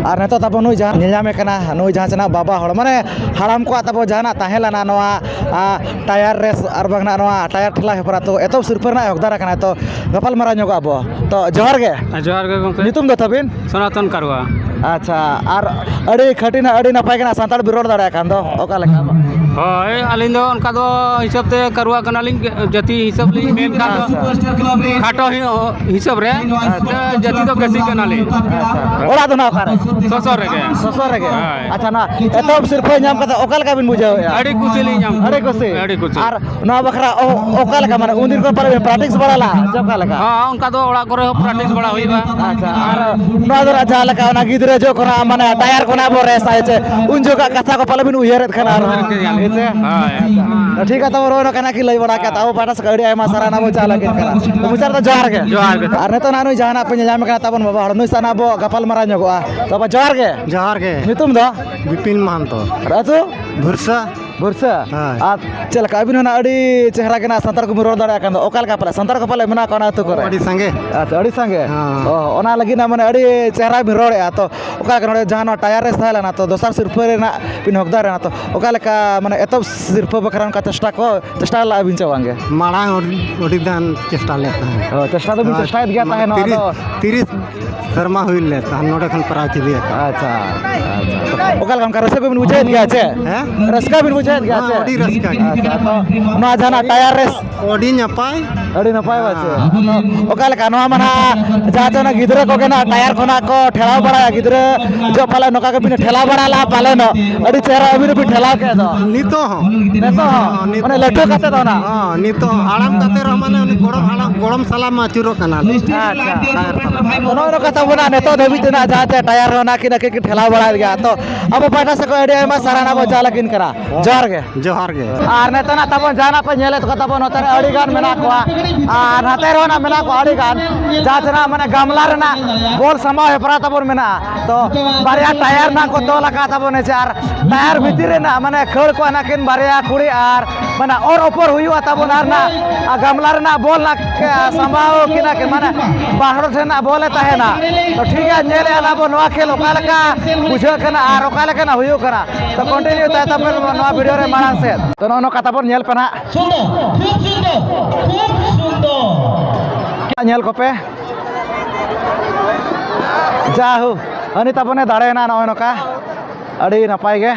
ᱟᱨ ᱱᱤᱛᱚᱜ ᱛᱟᱵᱚᱱ ᱱᱩᱭ ᱡᱟᱦᱟᱸ ᱧᱮᱞ ᱧᱟᱢᱮ ᱠᱟᱱᱟ, ᱱᱩᱭ ᱡᱟᱦᱟᱸ ᱪᱮ ᱱᱟᱜ ᱵᱟᱵᱟ ᱦᱚᱲ, ᱢᱟᱱᱮ ᱦᱟᱲᱟᱢ ᱠᱚᱣᱟᱜ ᱛᱟᱵᱚ ᱡᱟᱦᱟᱱᱟᱜ ᱛᱟᱦᱮᱸ ᱞᱮᱱᱟ ᱱᱚᱣᱟ, ᱟ, ᱴᱟᱭᱟᱨ ᱨᱮᱥ ᱟᱨ ᱵᱟᱝ ᱱᱟᱜ ᱱᱚᱣᱟ ᱴᱟᱭᱟᱨ ᱴᱷᱮᱞᱟᱣ ᱦᱮᱯᱨᱟᱣ, ᱛᱚ ᱮᱛᱚᱦᱚᱵ ᱥᱤᱨᱯᱷᱟᱹ ᱨᱮᱱᱟᱜ ᱦᱚᱠᱫᱟᱨ ᱠᱟᱱᱟᱭ᱾ ᱛᱚ ᱜᱟᱯᱟᱞ ᱢᱟᱨᱟᱣ ᱧᱚᱜᱚᱜ ᱟᱵᱚ᱾ ᱛᱚ ᱡᱚᱦᱟᱨ ᱜᱮ᱾ ᱦᱮᱸ, ᱡᱚᱦᱟᱨ ᱜᱮ ᱜᱚᱢᱠᱮ᱾ ᱧᱩᱛᱩᱢ ᱫᱚ ᱛᱟᱹᱵᱤᱱ? ᱥᱚᱱᱟᱛᱚᱱ ᱠᱟᱨᱣᱟ᱾ ᱟᱪᱪᱷᱟ, ᱟᱨ ᱟᱹᱰᱤ ᱠᱷᱟᱹᱴᱤ ᱱᱟᱜ ᱟᱹᱰᱤ ᱱᱟᱯᱟᱭ ᱠᱟᱱᱟ, ᱥᱟᱱᱛᱟᱲ ᱵᱤᱱ ᱨᱚᱲ ᱫᱟᱲᱮᱭᱟᱜ ᱠᱟᱱ ᱫᱚ, ᱚᱠᱟ ᱞᱮᱠᱟ? ᱦᱳᱭ, ᱟᱹᱞᱤᱧ ᱫᱚ ᱚᱱᱠᱟ ᱫᱚ ᱦᱤᱥᱟᱹᱵ ᱛᱮ ᱠᱟᱨᱣᱟ ᱠᱟᱱᱟᱞᱤᱧ, ᱡᱟᱹᱛᱤ ᱦᱤᱥᱟᱹᱵ ᱞᱤᱧ ᱢᱮᱱ ᱠᱷᱟᱱ ᱫᱚ ᱟᱪᱪᱷᱟ᱾ ᱠᱷᱟᱴᱚ ᱦᱤ-, ᱦᱤᱥᱟᱹᱵ ᱨᱮ ᱟᱪᱪᱷᱟ᱾ ᱡᱟᱹᱛᱤ ᱫᱚ ᱠᱟᱹᱥᱤ ᱠᱟᱱᱟᱞᱤᱧ᱾ ᱟᱪᱪᱷᱟ᱾ ᱚᱲᱟᱜ ᱫᱚ ᱱᱟᱜ ᱚᱠᱟᱨᱮ? ᱥᱚᱥᱚ ᱨᱮᱜᱮ᱾ ᱥᱚᱥᱚ ᱨᱮᱜᱮ? ᱦᱳᱭ᱾ ᱟᱪᱪᱷᱟ, ᱱᱚᱣᱟ ᱮᱛᱚᱦᱚᱵ ᱥᱤᱨᱯᱷᱟᱹ ᱧᱟᱢ ᱠᱟᱛᱮ ᱚᱠᱟ ᱞᱮᱠᱟ ᱵᱤᱱ ᱵᱩᱡᱷᱟᱹᱣᱮᱫᱼᱟ? ᱟᱹᱰᱤ ᱠᱩᱥᱤ ᱞᱤᱧ ᱧᱟᱢ ᱟᱹᱰᱤ ᱠᱩᱥᱤ? ᱟᱹᱰᱤ ᱠᱩᱥᱤ᱾ ᱟᱨ ᱱᱚᱣᱟ ᱵᱟᱠᱷᱨᱟ ᱚ-, ᱚᱠᱟ ᱞᱮᱠᱟ, ᱢᱟᱱᱮ, ᱩᱱᱫᱤᱱ ᱠᱷᱚᱱ ᱯᱟᱞᱮ ᱵᱤᱱ ᱯᱨᱮᱠᱴᱤᱥ ᱵᱟᱲᱟ ᱞᱟᱜᱼᱟ ᱥᱮ ᱚᱠᱟ ᱞᱮᱠᱟ? ᱦᱚᱸ, ᱚᱱᱠᱟ ᱫᱚ ᱚᱲᱟᱜ ᱠᱚᱨᱮ ᱦᱚᱸ ᱯᱨᱮᱠᱴᱤᱥ ᱵᱟᱲᱟ ᱦᱩᱭᱩᱜᱼᱟ᱾ ᱟᱪᱪᱷᱟ, ᱟᱨ ᱱᱚᱣᱟ ᱫᱚ ᱱᱟᱜ ᱡᱟᱦᱟᱸ ᱞᱮᱠᱟ ᱚᱱᱟ ᱜᱤᱫᱽᱨᱟᱹ ᱡᱚᱦᱚᱜ ᱠᱷᱚᱱᱟᱜ, ᱢᱟᱱᱮ, ᱴᱟᱭᱟᱨ ᱠᱚ ᱱᱟᱜ ᱵᱚ ᱨᱮᱥᱟ, ᱦᱮᱸ ᱪᱮ, ᱩᱱ ᱡᱚᱠᱷᱟᱜ ᱠᱟᱛᱷᱟ ᱠᱚ ᱯᱟᱞᱮ ᱵᱤᱱ ᱩᱭᱦᱟᱹᱨᱮᱫ ᱠᱷᱟᱱ ᱟᱨ ᱩᱭᱦᱟᱹᱨ ᱠᱮᱫ ᱜᱮᱭᱟᱞᱤᱧ᱾ ᱦᱮᱸ ᱪᱮ? ᱦᱳᱭ᱾ ᱟᱪᱪᱷᱟ, ᱴᱷᱤᱠ ᱜᱮᱭᱟ, ᱛᱟᱵᱚᱱ ᱨᱚᱲ ᱠᱟᱱᱟ ᱠᱤ ᱞᱟᱹᱭ ᱵᱟᱲᱟ ᱠᱮᱫ, ᱟᱵᱚ ᱯᱟᱦᱴᱟ ᱥᱮᱫ ᱠᱷᱚᱱ ᱟᱹᱰᱤ ᱟᱭᱢᱟ ᱥᱟᱨᱦᱟᱣ ᱱᱟᱜ ᱵᱚ ᱪᱟᱞ ᱟᱹᱠᱤᱱ ᱠᱟᱱᱟ᱾ ᱢᱩᱪᱟᱹᱫ ᱨᱮᱫᱚ ᱡᱚᱦᱟᱨ ᱜᱮ᱾ ᱡᱚᱦᱟᱨ ᱜᱮ᱾ ᱟᱨ ᱱᱤᱛᱚᱜ ᱱᱟᱜ ᱱᱩᱭ ᱡᱟᱦᱟᱱᱟᱜ ᱯᱮ ᱧᱮᱞ ᱧᱟᱢᱮ ᱠᱟᱱᱟ ᱛᱟᱵᱚᱱ ᱵᱟᱵᱟ ᱦᱚᱲ, ᱱᱩᱭ ᱥᱟᱶ ᱱᱟᱜ ᱵᱚ ᱜᱟᱯᱟᱞ ᱢᱟᱨᱟᱣ ᱧᱚᱜᱚᱜᱼᱟ᱾ ᱵᱟᱵᱟ ᱡᱚᱦᱟᱨ ᱜᱮ᱾ ᱡᱚᱦᱟᱨ ᱜᱮ᱾ ᱧᱩᱛᱩᱢ ᱫᱚ? ᱵᱤᱯᱤᱱ ᱢᱟᱦᱟᱱᱛᱚ᱾ ᱟᱨ ᱟᱹᱛᱩ? ᱵᱷᱩᱨᱥᱟ᱾ ᱵᱚᱨᱥᱟ? ᱦᱳᱭ᱾ ᱟᱨ ᱪᱮᱫ ᱞᱮᱠᱟ ᱟᱹᱵᱤᱱ ᱦᱚᱸ ᱱᱟᱜ ᱟᱹᱰᱤ ᱪᱮᱦᱨᱟ ᱜᱮ ᱱᱟᱜ ᱥᱟᱱᱛᱟᱲ ᱠᱚᱵᱤᱱ ᱨᱚᱲ ᱫᱟᱲᱮᱭᱟᱜ ᱠᱟᱱ ᱫᱚ, ᱚᱠᱟ ᱞᱮᱠᱟ ᱯᱟᱞᱮ ᱥᱟᱱᱛᱟᱲ ᱠᱚ ᱯᱟᱞᱮ ᱢᱮᱱᱟᱜ ᱠᱚᱣᱟ ᱚᱱᱟ ᱟᱹᱛᱩ ᱠᱚᱨᱮ? ᱟᱹᱰᱤ ᱥᱟᱸᱜᱮ᱾ ᱟᱪᱪᱷᱟ, ᱟᱹᱰᱤ ᱥᱟᱸᱜᱮ᱾ ᱦᱚᱸ᱾ ᱚ, ᱚᱱᱟ ᱞᱟᱹᱜᱤᱫ ᱱᱟᱜ ᱢᱟᱱᱮ ᱟᱹᱰᱤ ᱪᱮᱦᱨᱟ ᱵᱤᱱ ᱨᱚᱲᱮᱫᱼᱟ᱾ ᱛᱚ ᱚᱠᱟ ᱞᱮᱠᱟ ᱱᱚᱰᱮ ᱡᱟᱦᱟᱸ ᱱᱚᱣᱟ ᱴᱟᱭᱟᱨ ᱨᱮᱥ ᱛᱟᱦᱮᱸ ᱞᱮᱱᱟ, ᱛᱚ ᱫᱚᱥᱟᱨ ᱥᱤᱨᱯᱟᱹ ᱨᱮᱱᱟᱜ ᱵᱤᱱ ᱦᱚᱠᱫᱟᱨ ᱮᱱᱟ, ᱛᱚ ᱚᱠᱟ ᱞᱮᱠᱟ ᱢᱟᱱᱮ ᱮᱛᱚᱦᱚᱵ ᱥᱤᱨᱯᱟᱹ ᱵᱟᱠᱷᱨᱟ ᱚᱱᱠᱟ ᱪᱮᱥᱴᱟ ᱠᱚ ᱪᱮᱥᱴᱟ ᱞᱟᱜᱼᱟ ᱵᱤᱱ ᱪᱮ ᱵᱟᱝᱜᱮ? ᱢᱟᱲᱟᱝ ᱟᱹᱰᱤ, ᱟᱹᱰᱤ ᱜᱟᱱ ᱪᱮᱥᱴᱟ ᱞᱮᱫ ᱛᱟᱦᱮᱸᱫ᱾ ᱚ, ᱪᱮᱥᱴᱟ ᱫᱚᱵᱤᱱ ᱦᱳᱭ, ᱪᱮᱥᱴᱟᱭᱮᱫ ᱜᱮᱭᱟ ᱢᱟᱱᱮ ᱛᱟᱦᱮᱸᱫ, ᱱᱚᱣᱟ ᱛᱤᱨᱤᱥ, ᱫᱚ ᱛᱤᱨᱤᱥ ᱥᱮᱨᱢᱟ ᱦᱩᱭ ᱞᱮᱱ ᱛᱟᱦᱮᱸᱫ ᱱᱚᱰᱮ ᱠᱷᱚᱱ ᱯᱨᱟᱭᱤᱡᱽ ᱤᱫᱤ ᱟᱠᱟᱫ᱾ ᱟᱪᱪᱷᱟ, ᱟᱪᱪᱷᱟ᱾ ᱚᱠᱟ ᱞᱮᱠᱟ ᱚᱱᱠᱟ ᱨᱟᱹᱥᱠᱟᱹ ᱵᱤᱱ ᱵᱩᱡᱷᱟᱹᱣᱮᱫ ᱜᱮᱭᱟ ᱪᱮ? ᱦᱮᱸ? ᱨᱟᱹᱥᱠᱟᱹ ᱵᱤᱱ ᱵᱩᱡᱷᱟᱹᱣᱮᱫ ᱜᱮᱭᱟ ᱦᱮᱸ, ᱪᱮ? ᱟᱹᱰᱤ ᱨᱟᱹᱥᱠᱟᱹ ᱜᱮ᱾ ᱟᱪᱪᱷᱟ, ᱛᱚ ᱱᱚᱣᱟ ᱡᱟᱦᱟᱱᱟᱜ ᱴᱟᱭᱟᱨ ᱨᱮᱥ? ᱟᱹᱰᱤ ᱱᱟᱯᱟᱭ᱾ ᱟᱹᱰᱤ ᱱᱟᱯᱟᱭ ᱵᱟᱪᱮ᱾ ᱦᱮᱸ᱾ ᱚᱠᱟ ᱞᱮᱠᱟ ᱱᱚᱣᱟ ᱢᱟ ᱱᱟᱦᱟᱜ ᱡᱟᱦᱟᱸ ᱛᱤᱱᱟᱹᱜ ᱜᱤᱫᱽᱨᱟᱹ ᱠᱚᱜᱮ ᱱᱟᱦᱟᱜ ᱴᱟᱭᱟᱨ ᱠᱷᱚᱱᱟᱜ ᱠᱚ ᱴᱷᱮᱞᱟᱣ ᱵᱟᱲᱟᱭᱟ, ᱜᱤᱫᱽᱨᱟᱹ ᱡᱚᱜ ᱯᱟᱞᱮ ᱱᱚᱝᱠᱟ ᱜᱮᱵᱤᱱ ᱴᱷᱮᱞᱟᱣ ᱵᱟᱲᱟ ᱞᱮᱫᱼᱟ ᱯᱟᱞᱮᱱᱚᱜ, ᱟᱹᱰᱤ ᱪᱮᱦᱨᱟ ᱟᱹᱵᱤᱱ ᱦᱚᱸᱵᱤᱱ ᱴᱷᱮᱞᱟᱣ ᱠᱮᱫ ᱫᱚ᱾ ᱱᱤᱛᱚᱜ ᱦᱚᱸ᱾ ᱱᱤᱛᱚᱜ ᱦᱚᱸ᱾ ᱦᱚᱸ, ᱱᱤᱛᱚᱜ ᱢᱟᱱᱮ ᱞᱟᱹᱴᱩ ᱠᱟᱛᱮ ᱫᱚ ᱱᱟᱦᱟᱜ᱾ ᱦᱚᱸ, ᱱᱤᱛᱚᱜ ᱦᱟᱲᱟᱢ ᱠᱟᱛᱮ ᱨᱮᱦᱚᱸ ᱢᱟᱱᱮ ᱩᱱᱤ ᱜᱚᱲᱚᱢ ᱦᱟᱲᱟᱢ, ᱜᱚᱲᱚᱢ ᱥᱟᱞᱟᱜ ᱢᱟ ᱟᱹᱪᱩᱨᱚᱜ ᱠᱟᱱᱟ᱾ ᱟᱪᱪᱷᱟ᱾ ᱴᱟᱭᱟᱨ ᱥᱟᱞᱟᱜ᱾ ᱛᱚ ᱱᱚᱜᱼᱚᱭ ᱱᱚᱝᱠᱟ ᱛᱟᱵᱚᱱᱟ ᱱᱤᱛᱚᱜ ᱫᱷᱟᱹᱵᱤᱡ ᱛᱮ ᱱᱟᱦᱟᱜ ᱡᱟᱦᱟᱸ ᱛᱮ ᱴᱟᱭᱟᱨ ᱨᱮᱦᱚᱸ ᱱᱟᱦᱟᱜ ᱠᱤᱱ ᱟᱹᱠᱤᱱ ᱠᱤᱱ ᱴᱷᱮᱞᱟᱣ ᱵᱟᱲᱟᱭᱮᱫ ᱜᱮᱭᱟ᱾ ᱛᱚ ᱟᱵᱚ ᱯᱟᱦᱴᱟ ᱥᱮᱫ ᱠᱷᱚᱱ ᱟᱹᱰᱤ ᱟᱭᱢᱟ ᱥᱟᱨᱦᱟᱣ ᱱᱟᱦᱟᱜ ᱵᱚᱱ ᱪᱟᱞ ᱟᱹᱠᱤᱱ ᱠᱟᱱᱟ᱾ ᱡᱚᱦᱟᱨ ᱜᱮ᱾ ᱡᱚᱦᱟᱨ ᱜᱮ᱾ ᱟᱨ ᱱᱤᱛᱚᱜ ᱱᱟᱜ ᱛᱟᱵᱚᱱ ᱡᱟᱦᱟᱱᱟᱜ ᱯᱮ ᱧᱮᱞᱮᱫ ᱠᱚ ᱛᱟᱵᱚᱱ ᱱᱚᱛᱮ ᱨᱮ ᱟᱹᱰᱤ ᱜᱟᱱ ᱢᱮᱱᱟᱜ ᱠᱚᱣᱟ, ᱟᱨ ᱱᱟᱛᱮ ᱨᱮᱦᱚᱸ ᱱᱟᱜ ᱢᱮᱱᱟᱜ ᱠᱚᱣᱟ ᱟᱹᱰᱤ ᱜᱟᱱ, ᱡᱟᱦᱟᱸ ᱛᱮ ᱱᱟᱜ ᱢᱟᱱᱮ ᱜᱟᱢᱞᱟ ᱨᱮᱱᱟᱜ ᱵᱚᱞ ᱥᱟᱢᱵᱟᱣ ᱦᱮᱯᱨᱟᱣ ᱛᱟᱵᱚᱱ ᱢᱮᱱᱟᱜᱼᱟ᱾ ᱛᱚ ᱵᱟᱨᱭᱟ ᱴᱟᱭᱟᱨ ᱱᱟᱜ ᱠᱚ ᱛᱚᱞ ᱟᱠᱟᱫ ᱛᱟᱵᱚᱱ ᱦᱮᱸ ᱥᱮ, ᱟᱨ ᱴᱟᱭᱟᱨ ᱵᱷᱤᱛᱤᱨ ᱨᱮ ᱱᱟᱜ ᱢᱟᱱᱮ ᱠᱷᱟᱹᱲ ᱠᱚᱣᱟ ᱱᱟᱜ ᱠᱤᱱ ᱵᱟᱨᱭᱟ ᱠᱩᱲᱤ, ᱟᱨ ᱢᱟᱱᱮ ᱚᱨ ᱚᱯᱚᱨ ᱦᱩᱭᱩᱜᱼᱟ ᱛᱟᱵᱚᱱ, ᱟᱨ ᱱᱟᱜ ᱜᱟᱢᱞᱟ ᱨᱮᱱᱟᱜ ᱵᱚᱞ ᱱᱟᱜ ᱥᱟᱢᱵᱟᱣ ᱠᱤᱱᱟ ᱠᱤᱱ, ᱢᱟᱱᱮ ᱵᱟᱦᱨᱚ ᱴᱷᱮᱱ ᱱᱟᱜ ᱵᱚᱞ ᱮ ᱛᱟᱦᱮᱱᱟ᱾ ᱛᱚ ᱴᱷᱤᱠ ᱜᱮᱭᱟ, ᱧᱮᱞᱮᱫᱼᱟ ᱱᱟᱜ ᱵᱚᱱ ᱱᱚᱣᱟ ᱠᱷᱮᱞ ᱚᱠᱟ ᱞᱮᱠᱟ ᱵᱩᱡᱷᱟᱹᱜ ᱠᱟᱱᱟ ᱟᱨ ᱚᱠᱟ ᱞᱮᱠᱟᱱᱟᱜ ᱦᱩᱭᱩᱜ ᱠᱟᱱᱟ᱾ ᱛᱚ continue ᱛᱟᱭ ᱛᱟᱯᱮ ᱱᱚᱣᱟ video ᱨᱮ ᱢᱟᱲᱟᱝ ᱥᱮᱫ᱾ ᱛᱚ ᱱᱚᱜᱼᱚ ᱱᱚᱝᱠᱟ ᱛᱟᱵᱚᱱ ᱧᱮᱞ ᱯᱮ ᱱᱟᱦᱟᱜ᱾ ᱥᱩᱱᱫᱚᱨ, ᱠᱷᱩᱵ ᱥᱩᱱᱫᱚᱨ, ᱠᱷᱩᱵ ᱥᱩᱱᱫᱚᱨ᱾ ᱧᱮᱞ ᱠᱚᱯᱮ᱾ ᱡᱟᱦᱳ, ᱦᱟᱹᱱᱤ ᱛᱟᱵᱚᱱᱮ ᱫᱟᱲᱮᱭᱮᱱᱟ ᱱᱚᱜᱼᱚᱭ ᱱᱚᱝᱠᱟ᱾ ᱟᱹᱰᱤ ᱱᱟᱯᱟᱭ ᱜᱮ᱾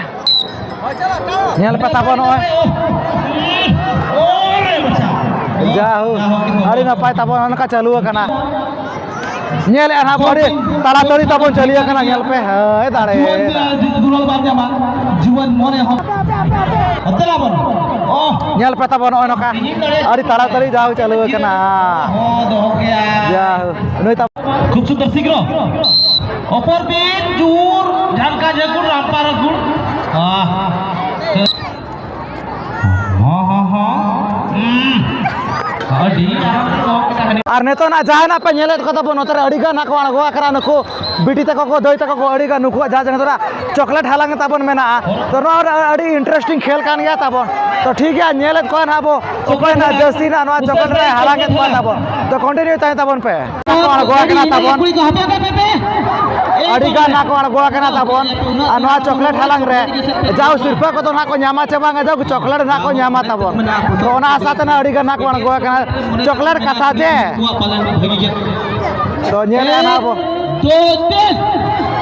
ᱧᱮᱞ ᱯᱮ ᱛᱟᱵᱚᱱ ᱱᱚᱜᱼᱚᱭ᱾ ᱡᱟᱦᱳ, ᱟᱹᱰᱤ ᱱᱟᱯᱟᱭ ᱛᱟᱵᱚᱱ ᱱᱚᱜᱼᱚ ᱱᱚᱝᱠᱟ ᱪᱟᱹᱞᱩ ᱟᱠᱟᱱᱟ᱾ ᱧᱮᱞᱮᱫᱼᱟ ᱱᱟᱦᱟᱜ ᱵᱚᱱ, ᱟᱹᱰᱤ ᱛᱟᱲᱟᱛᱟᱲᱤ ᱛᱟᱵᱚᱱ ᱪᱟᱹᱞᱩ ᱟᱠᱟᱱᱟ, ᱧᱮᱞ ᱯᱮ, ᱦᱳᱭ, ᱫᱟᱲᱮ᱾ ᱡᱩᱣᱟᱹᱱ ᱢᱚᱱᱮ ᱦᱚᱸ᱾ ᱫᱮᱞᱟ ᱵᱚᱱ᱾ ᱚ᱾ ᱧᱮᱞ ᱯᱮ ᱛᱟᱵᱚᱱ ᱱᱚᱜᱼᱚᱭ ᱱᱚᱝᱠᱟ, ᱟᱹᱰᱤ ᱛᱟᱲᱟᱛᱟᱲᱤ ᱡᱟᱦᱳ ᱪᱟᱹᱞᱩ ᱟᱠᱟᱱᱟ᱾ ᱦᱚᱸ, ᱫᱚᱦᱚ ᱠᱮᱭᱟ᱾ ᱡᱟᱦᱳ, ᱱᱩᱭ ᱛᱟᱵᱚᱱ᱾ ᱠᱷᱩᱵ ᱥᱩᱱᱫᱚᱨ ᱥᱤᱠᱷᱨᱚ᱾ ᱚᱯᱚᱨ ᱫᱤᱱ ᱡᱩᱨ ᱡᱷᱟᱱᱠᱟ ᱡᱷᱟᱹᱠᱩᱲ ᱨᱟᱢᱯᱟ ᱨᱟᱹᱠᱩᱲ᱾ ᱟᱦ᱾ ᱦᱚᱸ, ᱦᱚᱸ, ᱦᱚᱸ᱾ ᱦᱩᱸ᱾ ᱟᱹᱰᱤ ᱟᱨᱟᱢ ᱠᱚ ᱠᱟᱹᱦᱱᱤ᱾ ᱟᱨ ᱱᱤᱛᱚᱜ ᱱᱟᱜ ᱡᱟᱦᱟᱸᱭ ᱱᱟᱜ ᱯᱮ ᱧᱮᱞᱮᱫ ᱠᱚ ᱛᱟᱵᱚᱱ, ᱱᱚᱛᱮ ᱨᱮ ᱟᱹᱰᱤ ᱜᱟᱱ ᱱᱟᱜ ᱠᱚ ᱟᱬᱜᱚ ᱟᱠᱟᱱᱟ, ᱱᱩᱠᱩ ᱵᱤᱴᱤ ᱛᱟᱠᱚ ᱠᱚ, ᱫᱟᱹᱭ ᱛᱟᱠᱚ ᱠᱚ, ᱟᱹᱰᱤ ᱜᱟᱱ ᱱᱩᱠᱩᱣᱟᱜ ᱡᱟᱦᱟᱸ ᱡᱟᱦᱟᱸ ᱫᱚ ᱱᱟᱜ ᱪᱚᱠᱞᱮᱴ ᱦᱟᱞᱟᱝ ᱛᱟᱵᱚᱱ ᱢᱮᱱᱟᱜᱼᱟ᱾ ᱛᱚ, ᱱᱚᱣᱟ ᱨᱮ ᱟᱹᱰᱤ ᱤᱱᱴᱟᱨᱮᱥᱴᱤᱝ ᱠᱷᱮᱞ ᱠᱟᱱ ᱜᱮᱭᱟ ᱛᱟᱵᱚᱱ᱾ ᱛᱚ, ᱴᱷᱤᱠ ᱜᱮᱭᱟ, ᱧᱮᱞᱮᱫ ᱠᱚᱣᱟ ᱱᱟᱦᱟᱜ ᱵᱚ ᱚᱠᱚᱭ ᱱᱟᱦᱟᱜ ᱡᱟᱹᱥᱛᱤ ᱱᱟᱦᱟᱜ ᱱᱚᱣᱟ ᱪᱚᱠᱞᱮᱴ ᱨᱮ ᱦᱟᱞᱟᱝ ᱮᱫ ᱠᱚᱣᱟ ᱛᱟᱵᱚᱱ᱾ ᱛᱚ, ᱠᱚᱱᱴᱤᱱᱤᱭᱩ ᱛᱟᱦᱮᱸ ᱛᱟᱵᱚᱱ ᱯᱮ᱾ ᱠᱚ ᱟᱬᱜᱚ ᱟᱠᱟᱱᱟ ᱛᱟᱵᱚᱱ᱾ ᱟᱹᱰᱤ ᱜᱟᱱ ᱱᱟᱦᱟᱜ ᱠᱚ ᱟᱬᱜᱚ ᱟᱠᱟᱱᱟ ᱛᱟᱵᱚᱱ᱾ ᱟᱨ ᱱᱚᱣᱟ ᱪᱚᱠᱞᱮᱴ ᱦᱟᱞᱟᱝ ᱨᱮ ᱡᱟᱣ ᱥᱤᱨᱯᱷᱟᱹ ᱠᱚᱫᱚ ᱱᱟᱦᱟᱜ ᱠᱚ ᱧᱟᱢᱟ ᱪᱮ ᱵᱟᱝ, ᱡᱟᱣ ᱪᱚᱠᱞᱮᱴ ᱱᱟᱦᱟᱜ ᱠᱚ ᱧᱟᱢᱟ ᱛᱟᱵᱚᱱ᱾ ᱛᱚ, ᱚᱱᱟ ᱟᱥᱟ ᱛᱮ ᱱᱟᱦᱟᱜ ᱟᱹᱰᱤ ᱜᱟᱱ ᱱᱟᱦᱟᱜ ᱠᱚ ᱟᱬᱜᱚ ᱟᱠᱟᱱᱟ᱾ ᱪᱚᱠᱞᱮᱴ ᱠᱟᱛᱷᱟ ᱪᱮ? ᱛᱚ, ᱧᱮᱞᱮᱜᱼᱟ ᱱᱟᱦᱟᱜ ᱵᱚ᱾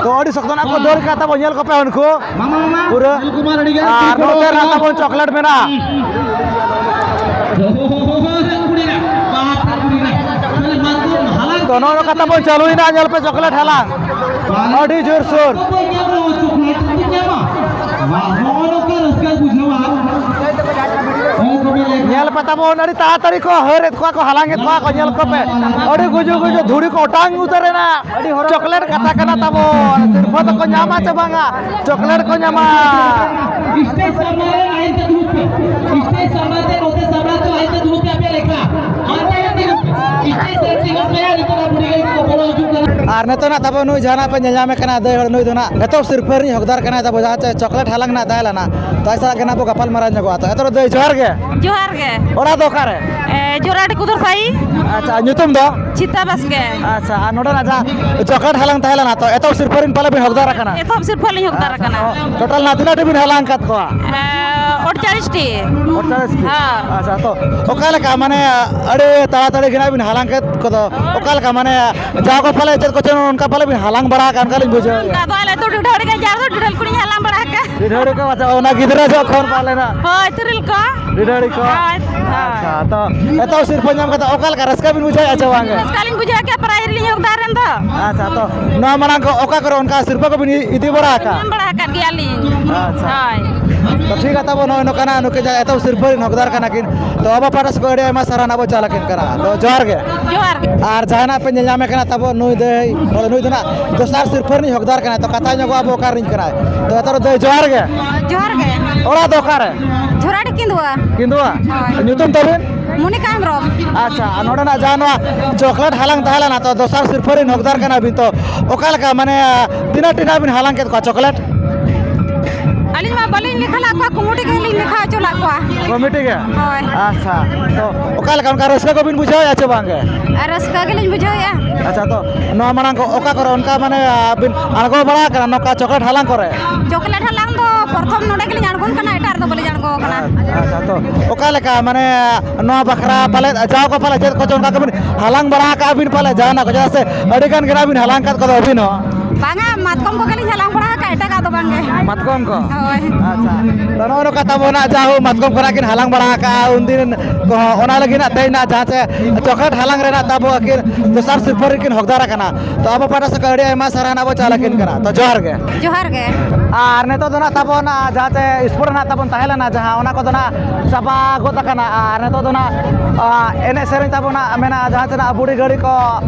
ᱛᱚ, ᱟᱹᱰᱤ ᱥᱚᱠᱛᱚ ᱱᱟᱦᱟᱜ ᱠᱚ ᱫᱟᱹᱲ ᱠᱟᱜ ᱛᱟᱵᱚ, ᱧᱮᱞ ᱠᱚᱯᱮ ᱩᱱᱠᱩ᱾ ᱯᱩᱨᱟᱹ᱾ ᱟᱨ ᱱᱚᱛᱮ ᱨᱮ ᱛᱟᱵᱚᱱ ᱪᱚᱠᱞᱮᱴ ᱢᱮᱱᱟᱜᱼᱟ᱾ ᱛᱚ, ᱱᱚᱜᱼᱚ ᱱᱚᱝᱠᱟ ᱛᱟᱵᱚᱱ ᱪᱟᱹᱞᱩᱭᱮᱱᱟ, ᱧᱮᱞ ᱯᱮ ᱪᱚᱠᱞᱮᱴ ᱦᱟᱞᱟᱝ᱾ ᱟᱹᱰᱤ ᱡᱳᱨ ᱥᱳᱨ᱾ ᱧᱮᱞ ᱯᱮ ᱛᱟᱵᱚᱱ, ᱟᱹᱰᱤ ᱛᱟᱲᱟᱛᱟᱲᱤ ᱠᱚ ᱦᱟᱹᱨ ᱮᱫ ᱠᱚᱣᱟ ᱠᱚ, ᱦᱟᱞᱟᱝ ᱮᱫ ᱠᱚᱣᱟ ᱠᱚ, ᱧᱮᱞ ᱠᱚᱯᱮ᱾ ᱟᱹᱰᱤ ᱜᱩᱡᱩ ᱜᱩᱡᱩ ᱫᱷᱩᱲᱤ ᱠᱚ ᱚᱴᱟᱝ ᱩᱛᱟᱹᱨ ᱮᱱᱟ᱾ ᱪᱚᱠᱞᱮᱴ ᱠᱟᱛᱷᱟ ᱠᱟᱱᱟ ᱛᱟᱵᱚᱱ᱾ ᱥᱤᱨᱯᱷᱟᱹ ᱫᱚᱠᱚ ᱧᱟᱢᱟ ᱪᱮ ᱵᱟᱝᱟ? ᱪᱚᱠᱞᱮᱴ ᱠᱚ ᱧᱟᱢᱟ᱾ ᱥᱴᱮᱡᱽ ᱥᱟᱢᱱᱟ ᱨᱮ ᱞᱟᱭᱤᱱ ᱛᱮ ᱫᱩᱲᱩᱵ ᱯᱮ᱾ ᱥᱴᱮᱡᱽ ᱥᱟᱢᱱᱟ ᱛᱮ, ᱱᱚᱛᱮ ᱥᱟᱢᱱᱟ ᱛᱮ ᱞᱟᱭᱤᱱ ᱛᱮ ᱫᱩᱲᱩᱵ ᱯᱮ, ᱟᱯᱮᱭᱟᱜ ᱞᱮᱠᱷᱟ᱾ ᱟᱨ ᱞᱟᱭᱤᱱ ᱛᱮ ᱫᱩᱲᱩᱵ ᱯᱮ᱾ ᱥᱴᱮᱡᱽ ᱥᱮᱫ ᱛᱤᱸᱜᱩᱱ ᱯᱮ, ᱱᱤᱛᱚᱜ ᱱᱟ ᱵᱩᱰᱷᱤ ᱜᱟᱹᱭ ᱠᱚ ᱵᱚᱞᱚ ᱦᱤᱡᱩᱜ ᱠᱟᱱᱟ᱾ ᱟᱨ ᱱᱤᱛᱚᱜ ᱱᱟᱜ ᱛᱟᱵᱚ ᱱᱩᱭ ᱡᱟᱦᱟᱸ ᱱᱟᱜ ᱯᱮ ᱧᱮᱞ ᱧᱟᱢᱮ ᱠᱟᱱᱟ, ᱫᱟᱹᱭ ᱦᱚᱲ ᱱᱩᱭ ᱫᱚ ᱱᱟᱜ ᱮᱛᱚᱦᱚᱵ ᱥᱤᱨᱯᱷᱟᱹ ᱨᱤᱱᱤᱡ ᱦᱚᱠᱫᱟᱨ ᱠᱟᱱᱟᱭ ᱛᱟᱵᱚ, ᱡᱟᱦᱟᱸ ᱪᱮ ᱪᱚᱠᱞᱮᱴ ᱦᱟᱞᱟᱝ ᱱᱟᱜ ᱛᱟᱦᱮᱸ ᱞᱮᱱᱟ᱾ ᱛᱚ ᱟᱡ ᱥᱟᱞᱟᱜ ᱜᱮ ᱱᱟᱜ ᱵᱚ ᱜᱟᱯᱟᱞ ᱢᱟᱨᱟᱣ ᱧᱚᱜᱚᱜᱼᱟ᱾ ᱛᱚ ᱮᱛᱚᱦᱚᱵ ᱫᱟᱹᱭ ᱡᱚᱦᱟᱨ ᱜᱮ᱾ ᱡᱚᱦᱟᱨ ᱜᱮ᱾ ᱚᱲᱟᱜ ᱫᱚ ᱚᱠᱟᱨᱮ? ᱮ, ᱡᱳᱨᱟᱰᱤ ᱠᱩᱫᱩᱨ ᱥᱟᱹᱭᱤ᱾ ᱟᱪᱪᱷᱟ, ᱟᱨ ᱧᱩᱛᱩᱢ ᱫᱚ? ᱪᱷᱤᱛᱟ ᱵᱟᱥᱠᱮ᱾ ᱟᱪᱪᱷᱟ, ᱟᱨ ᱱᱚᱰᱮᱱᱟᱜ ᱡᱟᱦᱟᱸ ᱪᱚᱠᱞᱮᱴ ᱦᱟᱞᱟᱝ ᱛᱟᱦᱮᱸ ᱞᱮᱱᱟ, ᱛᱚ ᱮᱛᱚᱦᱚᱵ ᱥᱤᱨᱯᱷᱟᱹ ᱨᱤᱱ ᱯᱟᱞᱮ ᱵᱤᱱ ᱦᱚᱠᱫᱟᱨ ᱟᱠᱟᱱᱟ? ᱮᱛᱚᱦᱚᱵ ᱥᱤᱨᱯᱷᱟᱹ ᱞᱤᱧ ᱦᱚᱠᱫᱟᱨ ᱟᱪᱪᱷᱟ, ᱟᱠᱟᱱᱟ᱾ ᱛᱚ ᱴᱳᱴᱟᱞ ᱱᱟᱜ ᱛᱤᱱᱟᱹᱜ ᱴᱤ ᱵᱤᱱ ᱦᱟᱞᱟᱝ ᱟᱠᱟᱫ ᱠᱚᱣᱟ? ᱮ, ᱟᱴᱪᱚᱞᱞᱤᱥ ᱴᱤ᱾ ᱟᱴᱪᱚᱞᱞᱤᱥ ᱴᱤ? ᱦᱮᱸ᱾ ᱟᱪᱪᱷᱟ, ᱛᱚ ᱚᱠᱟ ᱞᱮᱠᱟ, ᱢᱟᱱᱮ, ᱟᱹᱰᱤ ᱛᱟᱲᱟᱛᱟᱲᱤ ᱜᱮ ᱱᱟᱜ ᱵᱤᱱ ᱦᱟᱞᱟᱝ ᱠᱮᱫ ᱠᱚᱫᱚ, ᱚᱠᱟ ᱞᱮᱠᱟ, ᱢᱟᱱᱮ, ᱡᱟᱣ ᱠᱚ ᱯᱟᱞᱮ ᱪᱮᱫ ᱠᱚᱪᱚᱝ ᱚᱱᱠᱟ ᱯᱟᱞᱮ ᱵᱤᱱ ᱦᱟᱞᱟᱝ ᱵᱟᱲᱟ ᱟᱠᱟᱫ, ᱚᱱᱠᱟ ᱞᱤᱧ ᱵᱩᱡᱷᱟᱹᱣ ᱮᱫᱟ᱾ ᱚᱱᱠᱟ ᱫᱚ ᱟᱞᱮ ᱫᱚ ᱰᱷᱤᱰᱷᱟᱹᱲᱤ ᱜᱮ, ᱡᱟᱣ ᱫᱚ ᱰᱷᱤᱰᱷᱟᱹᱲ ᱠᱚᱞᱤᱧ ᱦᱟᱞᱟᱝ ᱵᱟᱲᱟ ᱟᱠᱟᱫ᱾ ᱰᱷᱤᱰᱷᱟᱹᱲᱤ ᱠᱚ, ᱟᱪᱪᱷᱟ, ᱚᱱᱟ ᱜᱤᱫᱽᱨᱟᱹ ᱡᱚᱠᱷᱚᱱ ᱯᱟᱞᱮ ᱱᱟᱜ᱾ ᱦᱳᱭ, ᱛᱤᱨᱤᱞ ᱠᱚ᱾ ᱰᱷᱤᱰᱷᱟᱹᱲᱤ ᱠᱚ᱾ ᱦᱳᱭ, ᱦᱳᱭ᱾ ᱟᱪᱪᱷᱟ, ᱛᱚ ᱮᱛᱚᱦᱚᱵ ᱥᱤᱨᱯᱷᱟᱹ ᱧᱟᱢ ᱠᱟᱛᱮ ᱚᱠᱟ ᱞᱮᱠᱟ ᱨᱟᱹᱥᱠᱟᱹ ᱵᱤᱱ ᱵᱩᱡᱷᱟᱹᱣᱮᱫᱼᱟ ᱪᱮ ᱵᱟᱝ ᱜᱮ? ᱨᱟᱹᱥᱠᱟᱹ ᱞᱤᱧ ᱵᱩᱡᱷᱟᱹᱣᱮᱫ ᱜᱮᱭᱟ, ᱯᱨᱟᱭᱤᱡᱽ ᱞᱤᱧ ᱦᱚᱠᱫᱟᱨ ᱮᱱ ᱫᱚ᱾ ᱟᱪᱪᱷᱟ, ᱛᱚ ᱱᱚᱣᱟ ᱢᱟᱲᱟᱝ ᱠᱚ ᱚᱠᱟ ᱠᱚᱨᱮ ᱚᱱᱠᱟ ᱥᱤᱨᱯᱷᱟᱹ ᱠᱚᱵᱤᱱ ᱤ-, ᱤᱫᱤ ᱵᱟᱲᱟ ᱟᱠᱟᱫ? ᱧᱟᱢ ᱵᱟᱲᱟ ᱟᱠᱟᱫ ᱜᱮᱭᱟᱞᱤᱧ᱾ ᱟᱪᱪᱷᱟ᱾ ᱦᱳᱭ᱾ ᱛᱚ ᱴᱷᱤᱠ ᱜᱮᱭᱟ, ᱛᱟᱵᱚ ᱱᱚᱜᱼᱚᱭ ᱱᱚᱝᱠᱟᱱᱟᱜ ᱱᱩᱠᱤᱱ ᱡᱟᱦᱟᱸ ᱮᱛᱚᱦᱚᱵ ᱥᱤᱨᱯᱷᱟᱹ ᱨᱤᱱ ᱦᱚᱠᱫᱟᱨ ᱠᱟᱱᱟ ᱠᱤᱱ, ᱛᱚ ᱟᱵᱚ ᱯᱟᱦᱴᱟ ᱥᱮᱫ ᱠᱷᱚᱱ ᱟᱹᱰᱤ ᱟᱭᱢᱟ ᱥᱟᱨᱦᱟᱣ ᱱᱟᱜ ᱵᱚ ᱪᱟᱞ ᱟᱹᱠᱤᱱ ᱠᱟᱱᱟ᱾ ᱛᱚ ᱡᱚᱦᱟᱨ ᱜᱮ᱾ ᱡᱚᱦᱟᱨ ᱜᱮ᱾ ᱟᱨ ᱡᱟᱦᱟᱱᱟᱜ ᱯᱮ ᱧᱮᱞ ᱧᱟᱢᱮ ᱠᱟᱱᱟ ᱛᱟᱵᱚ, ᱱᱩᱭ ᱫᱟᱹᱭ, ᱱᱩᱭ ᱫᱚ ᱱᱟᱜ ᱫᱚᱥᱟᱨ ᱥᱤᱨᱯᱷᱟᱹ ᱨᱤᱱᱤᱡ ᱦᱚᱠᱫᱟᱨ ᱠᱟᱱᱟᱭ᱾ ᱛᱚ ᱠᱟᱛᱷᱟ ᱧᱚᱜᱚᱜ ᱟᱵᱚ ᱚᱠᱟ ᱨᱤᱱᱤᱡ ᱠᱟᱱᱟᱭ᱾ ᱛᱚ ᱮᱛᱚᱦᱚᱵ ᱫᱟᱹᱭ ᱡᱚᱦᱟᱨ ᱜᱮ᱾ ᱡᱚᱦᱟᱨ ᱜᱮ᱾ ᱚᱲᱟᱜ ᱫᱚ ᱚᱠᱟᱨᱮ? ᱡᱷᱚᱨᱟᱰᱤ ᱠᱤᱸᱫᱩᱣᱟ᱾ ᱠᱤᱸᱫᱩᱣᱟ? ᱦᱳᱭ᱾ ᱧᱩᱛᱩᱢ ᱛᱟᱵᱤᱱ? ᱢᱚᱱᱤᱠᱟ ᱦᱮᱢᱵᱨᱚᱢ᱾ ᱟᱪᱪᱷᱟ, ᱟᱨ ᱱᱚᱰᱮᱱᱟᱜ ᱡᱟᱦᱟᱸ ᱱᱚᱣᱟ ᱪᱚᱠᱞᱮᱴ ᱦᱟᱞᱟᱝ ᱛᱟᱦᱮᱸ ᱞᱮᱱᱟ, ᱛᱚ ᱫᱚᱥᱟᱨ ᱥᱤᱨᱯᱷᱟᱹ ᱨᱤᱱ ᱦᱚᱠᱫᱟᱨ ᱠᱟᱱᱟ ᱵᱤᱱ, ᱛᱚ ᱚᱠᱟ ᱞᱮᱠᱟ, ᱢᱟᱱᱮ, ᱛᱤᱱᱟᱹᱜ ᱴᱤ ᱱᱟᱜ ᱵᱤᱱ ᱦᱟᱞᱟᱝ ᱠᱮᱫ ᱠᱚᱣᱟ ᱪᱚᱠᱞᱮᱴ? ᱟᱹᱞᱤᱧ ᱢᱟ ᱵᱟᱹᱞᱤᱧ ᱞᱮᱠᱷᱟ ᱞᱟᱜ ᱠᱚᱣᱟ, ᱠᱩᱢᱩᱴᱤ ᱜᱮᱞᱤᱧ ᱞᱮᱠᱷᱟ ᱦᱚᱪᱚ ᱞᱟᱜ ᱠᱚᱣᱟ᱾ ᱠᱚᱢᱤᱴᱤ ᱜᱮ? ᱦᱳᱭ᱾ ᱟᱪᱪᱷᱟ, ᱛᱚ ᱚᱠᱟ ᱞᱮᱠᱟ, ᱚᱱᱠᱟ ᱨᱟᱹᱥᱠᱟᱹ ᱠᱚᱵᱤᱱ ᱵᱩᱡᱷᱟᱹᱣᱮᱫᱼᱟ ᱪᱮ ᱵᱟᱝ ᱜᱮ? ᱟᱨ ᱨᱟᱹᱥᱠᱟᱹ ᱜᱮᱞᱤᱧ ᱵᱩᱡᱷᱟᱹᱣᱮᱫᱼᱟ᱾ ᱟᱪᱪᱷᱟ, ᱛᱚ ᱱᱚᱣᱟ ᱢᱟᱲᱟᱝ ᱠᱚ ᱚᱠᱟ ᱠᱚᱨᱮ ᱚᱱᱠᱟ ᱢᱟᱱᱮ ᱵᱤᱱ ᱟᱬᱜᱚ ᱵᱟᱲᱟ ᱟᱠᱟᱱᱟ ᱱᱚᱝᱠᱟ ᱪᱚᱠᱞᱮᱴ ᱦᱟᱞᱟᱝ ᱠᱚᱨᱮ? ᱪᱚᱠᱞᱮᱴ ᱦᱟᱞᱟᱝ ᱫᱚ ᱯᱨᱚᱛᱷᱚᱢ ᱱᱚᱰᱮ ᱜᱮᱞᱤᱧ ᱟᱬᱜᱚᱱ ᱠᱟᱱᱟ, ᱮᱴᱟᱜ ᱨᱮᱫᱚ ᱵᱟᱹᱞᱤᱧ ᱟᱬᱜᱚ ᱟᱠᱟᱱᱟ᱾ ᱟᱪᱪᱷᱟ, ᱛᱚ ᱚᱠᱟ ᱞᱮᱠᱟ ᱢᱟᱱᱮ ᱱᱚᱣᱟ ᱵᱟᱠᱷᱨᱟ ᱯᱟᱞᱮᱫ ᱡᱟᱣ ᱠᱚ ᱯᱟᱞᱮᱫ ᱪᱮᱫ ᱠᱚᱪᱚ ᱚᱱᱠᱟ ᱠᱚᱵᱤᱱ ᱦᱟᱞᱟᱝ ᱵᱟᱲᱟ ᱟᱠᱟᱫᱼᱟ ᱵᱤᱱ ᱯᱟᱞᱮᱫ ᱡᱟᱦᱟᱱᱟᱜ ᱠᱚ, ᱪᱮᱫᱟᱜ ᱥᱮ ᱟᱹᱰᱤ ᱜᱟᱱ ᱜᱮ ᱱᱟᱜ ᱵᱤᱱ ᱦᱟᱞᱟᱝ ᱟᱠᱟᱫ ᱠᱚᱫᱚ ᱟᱹᱵᱤᱱ ᱦᱚᱸ? ᱵᱟᱝᱟ, ᱢᱟᱛᱠᱚᱢ ᱠᱚᱜᱮᱞᱤᱧ ᱦᱟᱞᱟᱝ ᱵᱟᱲᱟ ᱟᱠᱟᱫᱼᱟ, ᱮᱴᱟᱜᱟᱜ ᱫᱚ ᱵᱟᱝᱜᱮ᱾ ᱢᱟᱛᱠᱚᱢ ᱠᱚ? ᱦᱳᱭ᱾ ᱟᱪᱪᱷᱟ, ᱛᱚ ᱱᱚᱜᱼᱚ ᱱᱚᱝᱠᱟ ᱛᱟᱵᱚ ᱱᱟᱜ ᱡᱟᱦᱳ ᱢᱟᱛᱠᱚᱢ ᱠᱷᱚᱱᱟᱜ ᱠᱤᱱ ᱦᱟᱞᱟᱝ ᱵᱟᱲᱟ ᱟᱠᱟᱫᱼᱟ ᱩᱱᱫᱤᱱ ᱠᱚᱦᱚᱸ, ᱚᱱᱟ ᱞᱟᱹᱜᱤᱫ ᱱᱟᱜ ᱛᱮᱦᱮᱧ ᱱᱟᱜ ᱡᱟᱦᱟᱸ ᱪᱮ ᱪᱚᱠᱞᱮᱴ ᱦᱟᱞᱟᱝ ᱨᱮᱱᱟᱜ ᱛᱟᱵᱚ ᱟᱹᱠᱤᱱ ᱫᱚᱥᱟᱨ ᱥᱤᱨᱯᱟᱹ ᱨᱮᱠᱤᱱ ᱦᱚᱠᱫᱟᱨ ᱟᱠᱟᱱᱟ᱾ ᱛᱚ ᱟᱵᱚ ᱯᱟᱦᱴᱟ ᱥᱮᱫ ᱠᱷᱚᱱ ᱟᱹᱰᱤ ᱟᱭᱢᱟ ᱥᱟᱨᱦᱟᱣ ᱱᱟᱜ ᱵᱚ ᱪᱟᱞ ᱟᱹᱠᱤᱱ ᱠᱟᱱᱟ᱾ ᱛᱚ ᱡᱚᱦᱟᱨ ᱜᱮ᱾ ᱡᱚᱦᱟᱨ ᱜᱮ᱾ ᱟᱨ ᱱᱤᱛᱚᱜ ᱫᱚ ᱱᱟᱜ ᱛᱟᱵᱚ ᱱᱟᱜ ᱡᱟᱦᱟᱸ ᱪᱮ ᱥᱯᱳᱨᱴ ᱨᱮᱱᱟᱜ ᱛᱟᱵᱚᱱ ᱛᱟᱦᱮᱸ ᱞᱮᱱᱟ, ᱡᱟᱦᱟᱸ ᱚᱱᱟ ᱠᱚᱫᱚ ᱱᱟᱜ ᱪᱟᱵᱟ ᱜᱚᱫ ᱟᱠᱟᱱᱟ᱾ ᱟᱨ ᱱᱤᱛᱚᱜ ᱫᱚ ᱱᱟᱜ, ᱟ, ᱮᱱᱮᱡ ᱥᱮᱨᱮᱧ ᱛᱟᱵᱚᱱᱟᱜ ᱢᱮᱱᱟᱜᱼᱟ, ᱡᱟᱦᱟᱸ ᱛᱤᱱᱟᱹᱜ ᱵᱩᱲᱦᱤ ᱜᱟᱹᱲᱤ ᱠᱚ,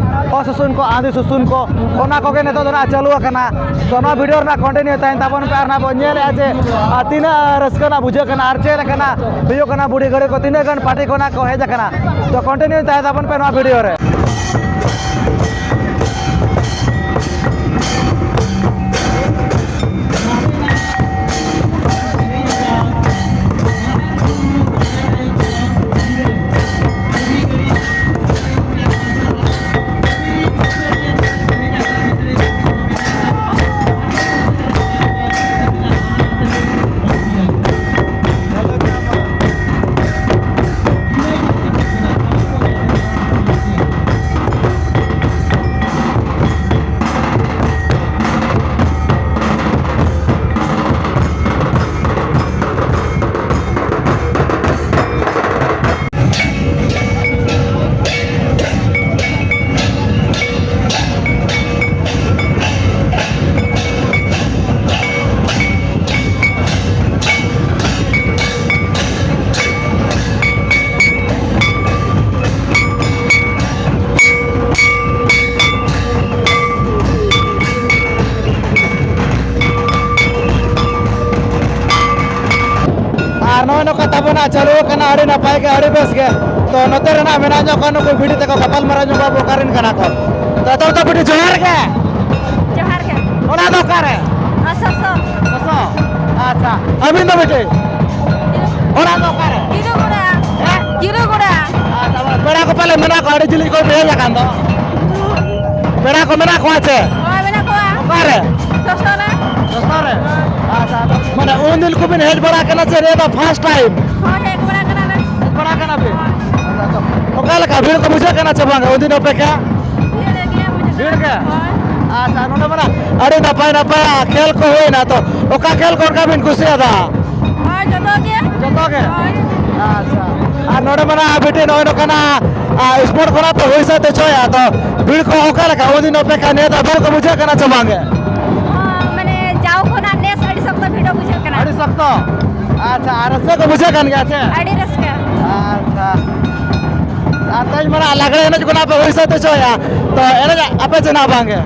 ᱚ ᱥᱩᱥᱩᱱ ᱠᱚ, ᱟᱸᱫᱷᱤ ᱥᱩᱥᱩᱱ ᱠᱚ, ᱚᱱᱟ ᱠᱚᱜᱮ ᱱᱤᱛᱚᱜ ᱫᱚ ᱱᱟᱜ ᱪᱟᱹᱞᱩ ᱟᱠᱟᱱᱟ᱾ ᱛᱚ ᱱᱚᱣᱟ ᱵᱷᱤᱰᱤᱭᱳ ᱨᱮᱱᱟᱜ ᱠᱚᱱᱴᱤᱱᱤᱭᱩ ᱛᱟᱦᱮᱱ ᱛᱟᱵᱚᱱ ᱯᱮ᱾ ᱟᱨ ᱱᱟᱜ ᱵᱚᱱ ᱧᱮᱞᱮᱫᱼᱟ ᱡᱮ, ᱟ, ᱛᱤᱱᱟᱹᱜ ᱨᱟᱹᱥᱠᱟᱹ ᱱᱟᱜ ᱵᱩᱡᱷᱟᱹᱜ ᱠᱟᱱᱟ ᱟᱨ ᱪᱮᱫ ᱞᱮᱠᱟᱱᱟᱜ ᱦᱩᱭᱩᱜ ᱠᱟᱱᱟ, ᱵᱩᱲᱦᱤ ᱜᱟᱹᱲᱤ ᱠᱚ ᱛᱤᱱᱟᱹᱜ ᱜᱟᱱ ᱯᱟᱨᱴᱤ ᱠᱷᱚᱱᱟᱜ ᱠᱚ ᱦᱮᱡ ᱟᱠᱟᱱᱟ᱾ ᱛᱚ ᱠᱚᱱᱴᱤᱱᱤᱭᱩ ᱛᱟᱦᱮᱸ ᱛᱟᱵᱚᱱ ᱯᱮ ᱱᱚᱣᱟ ᱵᱷᱤᱰᱤᱭᱳ ᱨᱮ᱾ ᱟᱨ ᱱᱚᱜᱼᱚᱭ ᱱᱚᱝᱠᱟ ᱛᱟᱵᱚᱱᱟ ᱪᱟᱹᱞᱩ ᱟᱠᱟᱱᱟ, ᱟᱹᱰᱤ ᱱᱟᱯᱟᱭ ᱜᱮ, ᱟᱹᱰᱤ ᱵᱮᱥ ᱜᱮ᱾ ᱛᱚ ᱱᱚᱛᱮ ᱨᱮᱱᱟᱜ ᱢᱮᱱᱟᱜ ᱧᱚᱜ ᱠᱚᱣᱟ ᱱᱩᱠᱩ ᱵᱷᱤᱰᱤ ᱛᱟᱠᱚ, ᱜᱟᱯᱟᱞ ᱢᱟᱨᱟᱣ ᱧᱚᱜ ᱵᱟᱵᱚ ᱚᱠᱟᱨᱮᱱ ᱠᱟᱱᱟ ᱠᱚ᱾ ᱛᱚ ᱮᱛᱚᱦᱚᱵ ᱫᱚ ᱵᱷᱤᱰᱤ ᱡᱚᱦᱟᱨ ᱜᱮ᱾ ᱡᱚᱦᱟᱨ ᱜᱮ᱾ ᱚᱲᱟᱜ ᱫᱚ ᱚᱠᱟᱨᱮ? ᱥᱚᱥᱚ᱾ ᱥᱚᱥᱚ᱾ ᱟᱪᱪᱷᱟ, ᱟᱹᱵᱤᱱ ᱫᱚ ᱵᱤᱴᱤ? ᱚᱲᱟᱜ ᱫᱚ ᱚᱠᱟᱨᱮ? ᱡᱤᱨᱟᱹᱜᱚᱲᱟ᱾ ᱦᱮᱸ? ᱡᱤᱨᱟᱹᱜᱚᱲᱟ᱾ ᱟᱪᱪᱷᱟ, ᱢᱟᱱᱮ ᱯᱮᱲᱟ ᱠᱚ ᱯᱟᱞᱮ ᱢᱮᱱᱟᱜ ᱠᱚᱣᱟ, ᱟᱹᱰᱤ ᱡᱤᱞᱤᱧ ᱠᱷᱚᱱ ᱯᱮ ᱦᱮᱡ ᱟᱠᱟᱱ ᱫᱚ᱾ ᱯᱮᱲᱟ ᱠᱚ ᱢᱮᱱᱟᱜ ᱠᱚᱣᱟ ᱪᱮ? ᱦᱳᱭ, ᱢᱮᱱᱟᱜ ᱠᱚᱣᱟ᱾ ᱚᱠᱟᱨᱮ? ᱥᱚᱥᱚ ᱨᱮ᱾ ᱥᱚᱥᱚ ᱨᱮ? ᱦᱳᱭ᱾ ᱟᱪᱪᱷᱟ, ᱟᱪᱪᱷᱟ᱾ ᱢᱟᱱᱮ ᱩᱱ ᱫᱤᱱ ᱠᱚᱵᱤᱱ ᱦᱮᱡ ᱵᱟᱲᱟ ᱠᱟᱱᱟ ᱪᱮ ᱱᱤᱭᱟᱹ ᱫᱚ first time? ᱦᱳᱭ, ᱦᱮᱡ ᱵᱟᱲᱟ ᱠᱟᱱᱟᱞᱮ᱾ ᱦᱮᱡ ᱵᱟᱲᱟ ᱠᱟᱱᱟ ᱵᱤᱱ? ᱦᱳᱭ᱾ ᱟᱪᱪᱷᱟ, ᱛᱚ ᱚᱠᱟ ᱞᱮᱠᱟ ᱵᱷᱤᱲ ᱠᱚ ᱵᱩᱡᱷᱟᱹᱜ ᱠᱟᱱᱟ ᱪᱮ ᱵᱟᱝ ᱩᱱ ᱫᱤᱱ ᱚᱯᱮᱠᱷᱟ? ᱵᱷᱤᱲ ᱜᱮ ᱵᱩᱡᱷᱟᱹᱜ ᱠᱟᱱᱟ᱾ ᱵᱷᱤᱲ ᱜᱮ? ᱦᱳᱭ᱾ ᱟᱪᱪᱷᱟ, ᱱᱚᱰᱮ ᱢᱟ ᱟᱹᱰᱤ ᱱᱟᱯᱟᱭ ᱱᱟᱯᱟᱭ ᱠᱷᱮᱞ ᱠᱚ ᱦᱩᱭᱱᱟ, ᱛᱚ ᱚᱠᱟ ᱠᱷᱮᱞ ᱠᱚ ᱚᱱᱠᱟ ᱵᱤᱱ ᱠᱩᱥᱤᱭᱟᱫᱟ? ᱦᱳᱭ, ᱡᱚᱛᱚ ᱜᱮ᱾ ᱡᱚᱛᱚ ᱜᱮ? ᱦᱳᱭ᱾ ᱟᱪᱪᱷᱟ᱾ ᱟᱨ ᱱᱚᱰᱮ ᱢᱟ ᱱᱟᱦᱟᱜ ᱵᱤᱴᱤ ᱱᱚᱜᱼᱚᱭ ᱱᱚᱝᱠᱟᱱᱟᱜ, ᱟ, sport ᱠᱷᱚᱱᱟᱜ ᱯᱮ ᱦᱩᱭ ᱥᱟᱹᱛ ᱦᱚᱪᱚᱭᱟ, ᱛᱚ ᱵᱷᱤᱲ ᱠᱚ ᱚᱠᱟ ᱞᱮᱠᱟ ᱩᱱᱫᱤᱱ ᱚᱯᱮᱠᱷᱟ ᱱᱤᱭᱟᱹ ᱫᱷᱟᱣ ᱵᱷᱤᱲ ᱠᱚ ᱵᱩᱡᱷᱟᱹᱜ ᱠᱟᱱᱟ ᱪᱮ ᱵᱟᱝ ᱜᱮ? ᱦᱚᱸ, ᱢᱟᱱᱮ ᱡᱟᱣ ᱠᱷᱚᱱᱟᱜ ᱱᱮᱥ ᱟᱹᱰᱤ ᱥᱚᱠᱛᱚ ᱵᱷᱤᱲ ᱵᱩᱡᱷᱟᱹᱜ ᱠᱟᱱᱟ᱾ ᱟᱹᱰᱤ ᱥᱚᱠᱛᱚ? ᱟᱪᱪᱷᱟ, ᱟᱨ ᱨᱟᱹᱥᱠᱟᱹ ᱠᱚ ᱵᱩᱡᱷᱟᱹᱜ ᱠᱟᱱ ᱜᱮᱭᱟ ᱪᱮ? ᱟᱹᱰᱤ ᱨᱟᱹᱥᱠᱟᱹ᱾ ᱟᱪᱪᱷᱟ᱾ ᱟᱨ ᱛᱮᱦᱮᱧ ᱢᱟ ᱱᱟᱜ ᱞᱟᱜᱽᱲᱮ ᱮᱱᱮᱡ ᱠᱷᱚᱱᱟᱜ ᱯᱮ ᱦᱩᱭ ᱥᱟᱹᱛ ᱦᱚᱪᱚᱭᱟ, ᱛᱚ ᱮᱱᱮᱡ ᱟᱯᱮ ᱪᱮ ᱱᱟᱜ ᱵᱟᱝ ᱜᱮ?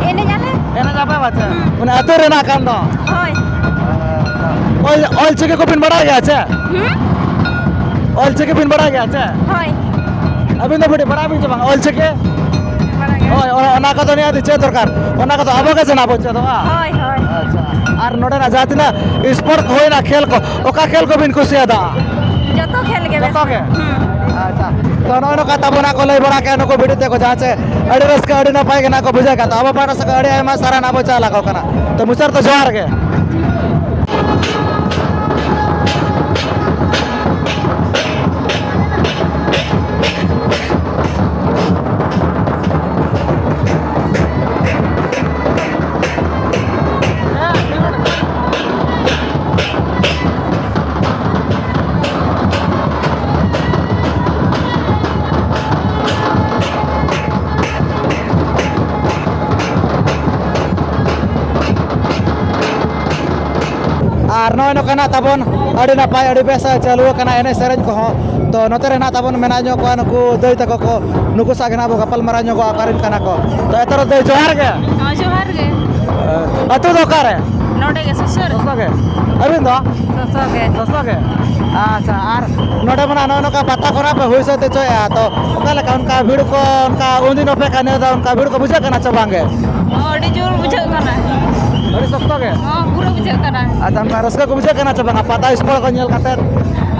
ᱮᱱᱮᱡ ᱟᱞᱮ᱾ ᱮᱱᱮᱡ ᱟᱯᱮ ᱵᱟᱪᱮ? ᱦᱩᱸ᱾ ᱢᱟᱱᱮ ᱟᱹᱛᱩ ᱨᱮᱱᱟᱜ ᱠᱟᱱ ᱫᱚ? ᱦᱳᱭ᱾ ᱟᱪᱪᱷᱟ᱾ ᱚᱞ, ᱚᱞ ᱪᱤᱠᱤ ᱠᱚᱵᱤᱱ ᱵᱟᱲᱟᱭ ᱜᱮᱭᱟ ᱪᱮ? ᱦᱩᱸ? ᱚᱞ ᱪᱤᱠᱤ ᱵᱤᱱ ᱵᱟᱲᱟᱭ ᱜᱮᱭᱟ ᱪᱮ? ᱦᱳᱭ᱾ ᱟᱹᱵᱤᱱ ᱫᱚ ᱵᱤᱴᱤ ᱵᱟᱲᱟᱭ ᱵᱤᱱ ᱪᱮ ᱵᱟᱝ ᱚᱞ ᱪᱤᱠᱤ? ᱵᱟᱲᱟᱭ ᱜᱮ᱾ ᱦᱳᱭ, ᱚᱱᱟ, ᱚᱱᱟ ᱠᱚᱫᱚ ᱱᱤᱦᱟᱹᱛ ᱪᱮᱫ ᱫᱚᱨᱠᱟᱨ᱾ ᱚᱱᱟ ᱠᱚᱫᱚ ᱟᱵᱚ ᱜᱮ ᱥᱮ ᱱᱟᱜ ᱵᱚᱱ ᱪᱮᱫᱚᱜᱼᱟ᱾ ᱦᱳᱭ, ᱦᱳᱭ᱾ ᱟᱪᱪᱷᱟ᱾ ᱟᱨ ᱱᱚᱰᱮᱱᱟᱜ ᱡᱟᱦᱟᱸ ᱛᱤᱱᱟᱹᱜ sport ᱠᱚ ᱦᱩᱭᱱᱟ, ᱠᱷᱮᱞ ᱠᱚ, ᱚᱠᱟ ᱠᱷᱮᱞ ᱠᱚᱵᱤᱱ ᱠᱩᱥᱤᱭᱟᱫᱟ? ᱡᱚᱛᱚ ᱠᱷᱮᱞ ᱜᱮ ᱵᱮᱥ᱾ ᱡᱚᱛᱚ ᱜᱮ? ᱦᱩᱸ᱾ ᱟᱪᱪᱷᱟ᱾ ᱛᱚ, ᱱᱚᱜᱼᱚᱭ ᱱᱚᱝᱠᱟ ᱛᱟᱵᱚᱱᱟ ᱠᱚ ᱞᱟᱹᱭ ᱵᱟᱲᱟ ᱠᱮᱫ ᱱᱩᱠᱩ ᱵᱤᱴᱤ ᱛᱮᱠᱚ, ᱡᱟᱦᱟᱸ ᱪᱮ ᱟᱹᱰᱤ ᱨᱟᱹᱥᱠᱟᱹ, ᱟᱹᱰᱤ ᱱᱟᱯᱟᱭ ᱜᱮ ᱱᱟᱜ ᱠᱚ ᱵᱩᱡᱷᱟᱹᱣ ᱠᱟᱫᱟ᱾ ᱟᱵᱚ ᱯᱟᱦᱴᱟ ᱥᱮᱫ ᱠᱷᱚᱱ ᱟᱹᱰᱤ ᱟᱭᱢᱟ ᱥᱟᱨᱦᱟᱣ ᱱᱟᱜ ᱵᱚ ᱪᱟᱞ ᱟᱠᱚ ᱠᱟᱱᱟ᱾ ᱛᱚ, ᱢᱩᱪᱟᱹᱫ ᱨᱮᱫᱚ ᱡᱚᱦᱟᱨ ᱜᱮ᱾ ᱟᱨ ᱱᱚᱜᱼᱚᱭ ᱱᱚᱝᱠᱟ ᱱᱟᱜ ᱛᱟᱵᱚᱱ ᱟᱹᱰᱤ ᱱᱟᱯᱟᱭ, ᱟᱹᱰᱤ ᱵᱮᱥ ᱪᱟᱹᱞᱩ ᱟᱠᱟᱱᱟ ᱮᱱᱮᱡ ᱥᱮᱨᱮᱧ ᱠᱚᱦᱚᱸ᱾ ᱛᱚ, ᱱᱚᱛᱮ ᱨᱮ ᱦᱮᱱᱟᱜ ᱛᱟᱵᱚᱱ ᱢᱮᱱᱟᱜ ᱧᱚᱜ ᱠᱚᱣᱟ ᱱᱩᱠᱩ ᱫᱟᱹᱭ ᱛᱟᱠᱚ ᱠᱚ, ᱱᱩᱠᱩ ᱥᱟᱶ ᱜᱮ ᱱᱟᱜ ᱵᱚ ᱜᱟᱯᱟᱞ ᱢᱟᱨᱟᱣ ᱧᱚᱜᱚᱜᱼᱟ, ᱚᱠᱟ ᱨᱮᱱ ᱠᱟᱱᱟ ᱠᱚ᱾ ᱛᱚ, ᱮᱛᱚᱨ ᱫᱟᱹᱭ, ᱡᱚᱦᱟᱨ ᱜᱮ᱾ ᱦᱮᱸ, ᱡᱚᱦᱟᱨ ᱜᱮ᱾ ᱟᱹᱛᱩ ᱫᱚ ᱚᱠᱟᱨᱮ? ᱱᱚᱰᱮ ᱜᱮ, ᱥᱩᱥᱩᱨ᱾ ᱥᱚᱥᱚ ᱜᱮ? ᱟᱹᱵᱤᱱ ᱫᱚ? ᱥᱚᱥᱚ ᱜᱮ᱾ ᱥᱚᱥᱚ ᱜᱮ? ᱟᱪᱪᱷᱟ, ᱟᱨ ᱱᱚᱰᱮ ᱢᱟ ᱱᱟᱜ ᱱᱚᱜᱼᱚᱭ ᱱᱚᱝᱠᱟ ᱯᱟᱛᱟ ᱠᱚ ᱱᱟᱜ ᱯᱮ ᱦᱩᱭ ᱥᱟᱹᱛ ᱦᱚᱪᱚᱭᱮᱫᱼᱟ, ᱛᱚ ᱚᱠᱟ ᱞᱮᱠᱟ ᱚᱱᱠᱟ ᱵᱷᱤᱲ ᱠᱚ, ᱚᱱᱠᱟ ᱩᱱᱫᱤᱱ ᱚᱯᱮᱠᱷᱟ ᱱᱤᱭᱟᱹ ᱫᱷᱟᱣ ᱚᱱᱠᱟ ᱵᱷᱤᱲ ᱠᱚ ᱵᱩᱡᱷᱟᱹᱜ ᱠᱟᱱᱟ ᱪᱮ ᱵᱟᱝ ᱜᱮ? ᱟᱹᱰᱤ ᱡᱳᱨ ᱵᱩᱡᱷᱟᱹᱜ ᱠᱟᱱᱟ᱾ ᱟᱹᱰᱤ ᱥᱚᱠᱛᱚ ᱜᱮ? ᱦᱚᱸ, ᱯᱩᱨᱟᱹ ᱵᱩᱡᱷᱟᱹᱜ ᱠᱟᱱᱟ᱾ ᱟᱪᱪᱷᱟ, ᱚᱱᱠᱟ ᱨᱟᱹᱥᱠᱟᱹ ᱠᱚ ᱵᱩᱡᱷᱟᱹᱜ ᱠᱟᱱᱟ ᱪᱮ ᱵᱟᱝᱟ ᱯᱟᱛᱟ ᱥᱯᱳᱨᱴ ᱠᱚ ᱧᱮᱞ ᱠᱟᱛᱮ?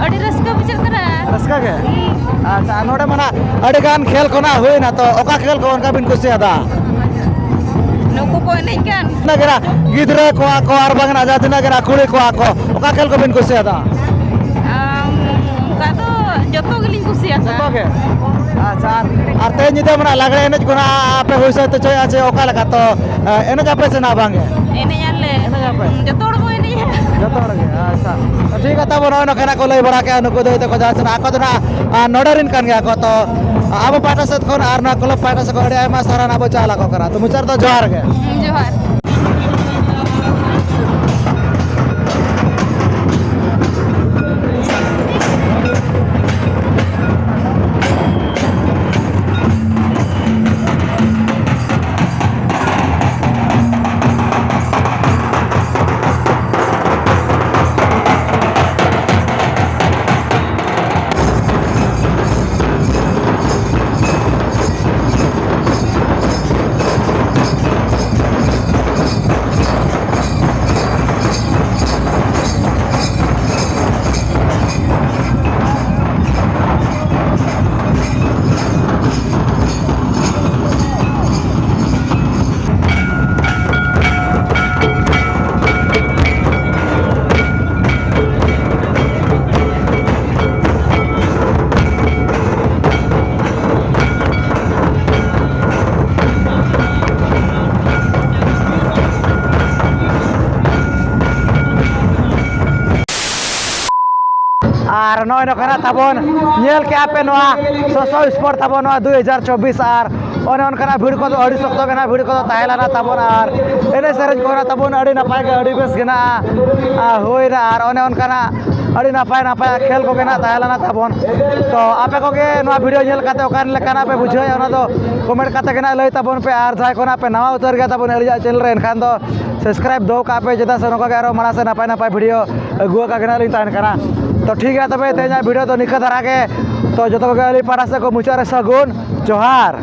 ᱟᱹᱰᱤ ᱨᱟᱹᱥᱠᱟᱹ ᱵᱩᱡᱷᱟᱹᱜ ᱠᱟᱱᱟ᱾ ᱨᱟᱹᱥᱠᱟᱹ ᱜᱮ? ᱦᱩᱸ᱾ ᱟᱪᱪᱷᱟ, ᱱᱚᱰᱮ ᱢᱟ ᱱᱟᱜ ᱟᱹᱰᱤ ᱜᱟᱱ ᱠᱷᱮᱞ ᱠᱚ ᱱᱟᱜ ᱦᱩᱭᱱᱟ, ᱛᱚ ᱚᱠᱟ ᱠᱷᱮᱞ ᱠᱚ ᱚᱱᱠᱟ ᱵᱤᱱ ᱠᱩᱥᱤᱭᱟᱫᱟ? ᱱᱩᱠᱩ ᱠᱚ ᱮᱱᱮᱡ ᱠᱟᱱ᱾ ᱛᱤᱱᱟᱹᱜ ᱜᱮ ᱱᱟᱜ ᱜᱤᱫᱽᱨᱟᱹ ᱠᱚᱣᱟ ᱠᱚ ᱟᱨ ᱵᱟᱝ ᱱᱟᱜ ᱡᱟᱦᱟᱸ ᱛᱤᱱᱟᱹᱜ ᱜᱮ ᱱᱟᱜ ᱠᱩᱲᱤ ᱠᱚᱣᱟ ᱠᱚ, ᱚᱠᱟ ᱠᱷᱮᱞ ᱠᱚᱵᱤᱱ ᱠᱩᱥᱤᱭᱟᱫᱟ? ᱟᱢ, ᱚᱱᱠᱟ ᱫᱚ ᱡᱚᱛᱚ ᱜᱮᱞᱤᱧ ᱠᱩᱥᱤᱭᱟᱜᱼᱟ᱾ ᱡᱚᱛᱚ ᱜᱮ? ᱟᱪᱪᱷᱟ, ᱟᱨ, ᱟᱨ ᱛᱮᱦᱮᱧ ᱧᱤᱫᱟᱹ ᱢᱟ ᱱᱟᱜ ᱞᱟᱜᱽᱲᱮ ᱮᱱᱮᱡ ᱠᱚ ᱱᱟᱜ ᱯᱮ ᱦᱩᱭ ᱥᱟᱹᱛ ᱦᱚᱪᱚᱭᱟ ᱪᱮ ᱚᱠᱟ ᱞᱮᱠᱟ? ᱛᱚ, ᱮ, ᱮᱱᱮᱡ ᱟᱯᱮ ᱥᱮ ᱱᱟᱜ ᱵᱟᱝ ᱜᱮ? ᱮᱱᱮᱡ ᱟᱞᱮ᱾ ᱮᱱᱮᱡ ᱟᱯᱮ? ᱡᱚᱛᱚ ᱦᱚᱲ ᱵᱚ ᱮᱱᱮᱡᱟ᱾ ᱡᱚᱛᱚ ᱦᱚᱲ ᱜᱮ, ᱟᱪᱪᱷᱟ᱾ ᱴᱷᱤᱠ ᱜᱮᱭᱟ, ᱛᱟᱵᱚ ᱱᱚᱜᱼᱚᱭ ᱱᱚᱝᱠᱟ ᱱᱟᱜ ᱠᱚ ᱞᱟᱹᱭ ᱵᱟᱲᱟ ᱠᱮᱜᱼᱟ ᱱᱩᱠᱩ ᱫᱟᱹᱭ ᱛᱟᱠᱚ, ᱡᱟᱦᱟᱸ ᱥᱮ ᱟᱠᱚ ᱫᱚ ᱱᱟᱜ, ᱟ, ᱱᱚᱰᱮ ᱨᱮᱱ ᱠᱟᱱ ᱜᱮᱭᱟ ᱠᱚ᱾ ᱛᱚ, ᱟᱵᱚ ᱯᱟᱦᱴᱟ ᱥᱮᱫ ᱠᱷᱚᱱ ᱟᱨ ᱱᱚᱣᱟ ᱠᱞᱟᱵᱽ ᱯᱟᱦᱴᱟ ᱥᱮᱫ ᱠᱷᱚᱱ ᱟᱹᱰᱤ ᱟᱭᱢᱟ ᱥᱟᱨᱦᱟᱣ ᱱᱟᱜ ᱵᱚ ᱪᱟᱞ ᱟᱠᱚ ᱠᱟᱱᱟ᱾ ᱛᱚ, ᱢᱩᱪᱟᱹᱫ ᱨᱮᱫᱚ ᱡᱚᱦᱟᱨ ᱜᱮ᱾ ᱦᱩᱸ, ᱡᱚᱦᱟᱨ᱾ ᱟᱨ ᱱᱚᱜᱼᱚᱭ ᱱᱚᱝᱠᱟᱱᱟᱜ ᱛᱟᱵᱚᱱ ᱧᱮᱞ ᱠᱮᱜᱼᱟ ᱯᱮ ᱱᱚᱣᱟ ᱥᱚᱥᱚ ᱥᱯᱳᱨᱴ ᱛᱟᱵᱚᱱ ᱱᱚᱣᱟ ᱫᱩᱭ ᱦᱟᱡᱟᱨ ᱪᱚᱵᱵᱤᱥ, ᱟᱨ ᱚᱱᱮ ᱚᱱᱠᱟᱱᱟᱜ ᱵᱷᱤᱲ ᱠᱚᱫᱚ ᱟᱹᱰᱤ ᱥᱚᱠᱛᱚ ᱜᱮ ᱱᱟᱜ ᱵᱷᱤᱲ ᱠᱚᱫᱚ ᱛᱟᱦᱮᱸ ᱞᱮᱱᱟ ᱛᱟᱵᱚᱱ, ᱟᱨ ᱮᱱᱮᱡ ᱥᱮᱨᱮᱧ ᱠᱚ ᱱᱟᱜ ᱛᱟᱵᱚᱱ ᱟᱹᱰᱤ ᱱᱟᱯᱟᱭ ᱜᱮ, ᱟᱹᱰᱤ ᱵᱮᱥ ᱜᱮ ᱱᱟᱜ, ᱟ, ᱦᱩᱭᱱᱟ᱾ ᱟᱨ ᱚᱱᱮ ᱚᱱᱠᱟᱱᱟᱜ ᱟᱹᱰᱤ ᱱᱟᱯᱟᱭ ᱱᱟᱯᱟᱭ ᱠᱷᱮᱞ ᱠᱚᱜᱮ ᱱᱟᱜ ᱛᱟᱦᱮᱸ ᱞᱮᱱᱟ ᱛᱟᱵᱚᱱ᱾ ᱛᱚ ᱟᱯᱮ ᱠᱚᱜᱮ ᱱᱚᱣᱟ ᱵᱷᱤᱰᱤᱭᱳ ᱧᱮᱞ ᱠᱟᱛᱮ ᱚᱠᱟ ᱞᱮᱠᱟᱱᱟᱜ ᱯᱮ ᱵᱩᱡᱷᱟᱹᱣᱮᱫᱼᱟ, ᱚᱱᱟ ᱫᱚ ᱠᱚᱢᱮᱱᱴ ᱠᱟᱛᱮ ᱜᱮ ᱱᱟᱜ ᱞᱟᱹᱭ ᱛᱟᱵᱚᱱ ᱯᱮ᱾ ᱟᱨ ᱡᱟᱦᱟᱸᱭ ᱠᱚ ᱱᱟᱜ ᱯᱮ ᱱᱟᱣᱟ ᱩᱛᱟᱹᱨ ᱜᱮᱭᱟ ᱛᱟᱵᱚᱱ ᱟᱹᱞᱤᱧᱟᱜ ᱪᱮᱱᱮᱞ ᱨᱮ, ᱮᱱᱠᱷᱟᱱ ᱫᱚ ᱥᱟᱵᱥᱠᱨᱟᱭᱤᱵ ᱫᱚᱦᱚ ᱠᱟᱜ ᱯᱮ, ᱪᱮᱫᱟᱜ ᱥᱮ ᱱᱚᱝᱠᱟ ᱜᱮ ᱟᱨᱚ ᱢᱟᱲᱟᱝ ᱥᱮᱫ ᱱᱟᱯᱟᱭ ᱱᱟᱯᱟᱭ ᱵᱷᱤᱰᱤᱭᱳ ᱟᱹᱜᱩ ᱟᱠᱟᱫ ᱜᱮ ᱱᱟᱜ ᱞᱤᱧ ᱛᱟᱦᱮᱱ ᱠᱟᱱᱟ᱾ ᱛᱚ ᱴᱷᱤᱠ ᱜᱮᱭᱟ, ᱛᱚᱵᱮ ᱛᱮᱦᱮᱧᱟᱜ ᱵᱷᱤᱰᱤᱭᱳ ᱫᱚ ᱱᱤᱝᱠᱟᱹ ᱫᱷᱟᱨᱟ ᱜᱮ᱾ ᱛᱚ ᱡᱚᱛᱚ ᱠᱚᱜᱮ ᱟᱹᱞᱤᱧ ᱯᱟᱦᱴᱟ ᱥᱮᱫ ᱠᱷᱚᱱ ᱢᱩᱪᱟᱹᱫ ᱨᱮ ᱥᱟᱹᱜᱩᱱ ᱡᱚᱦᱟᱨ᱾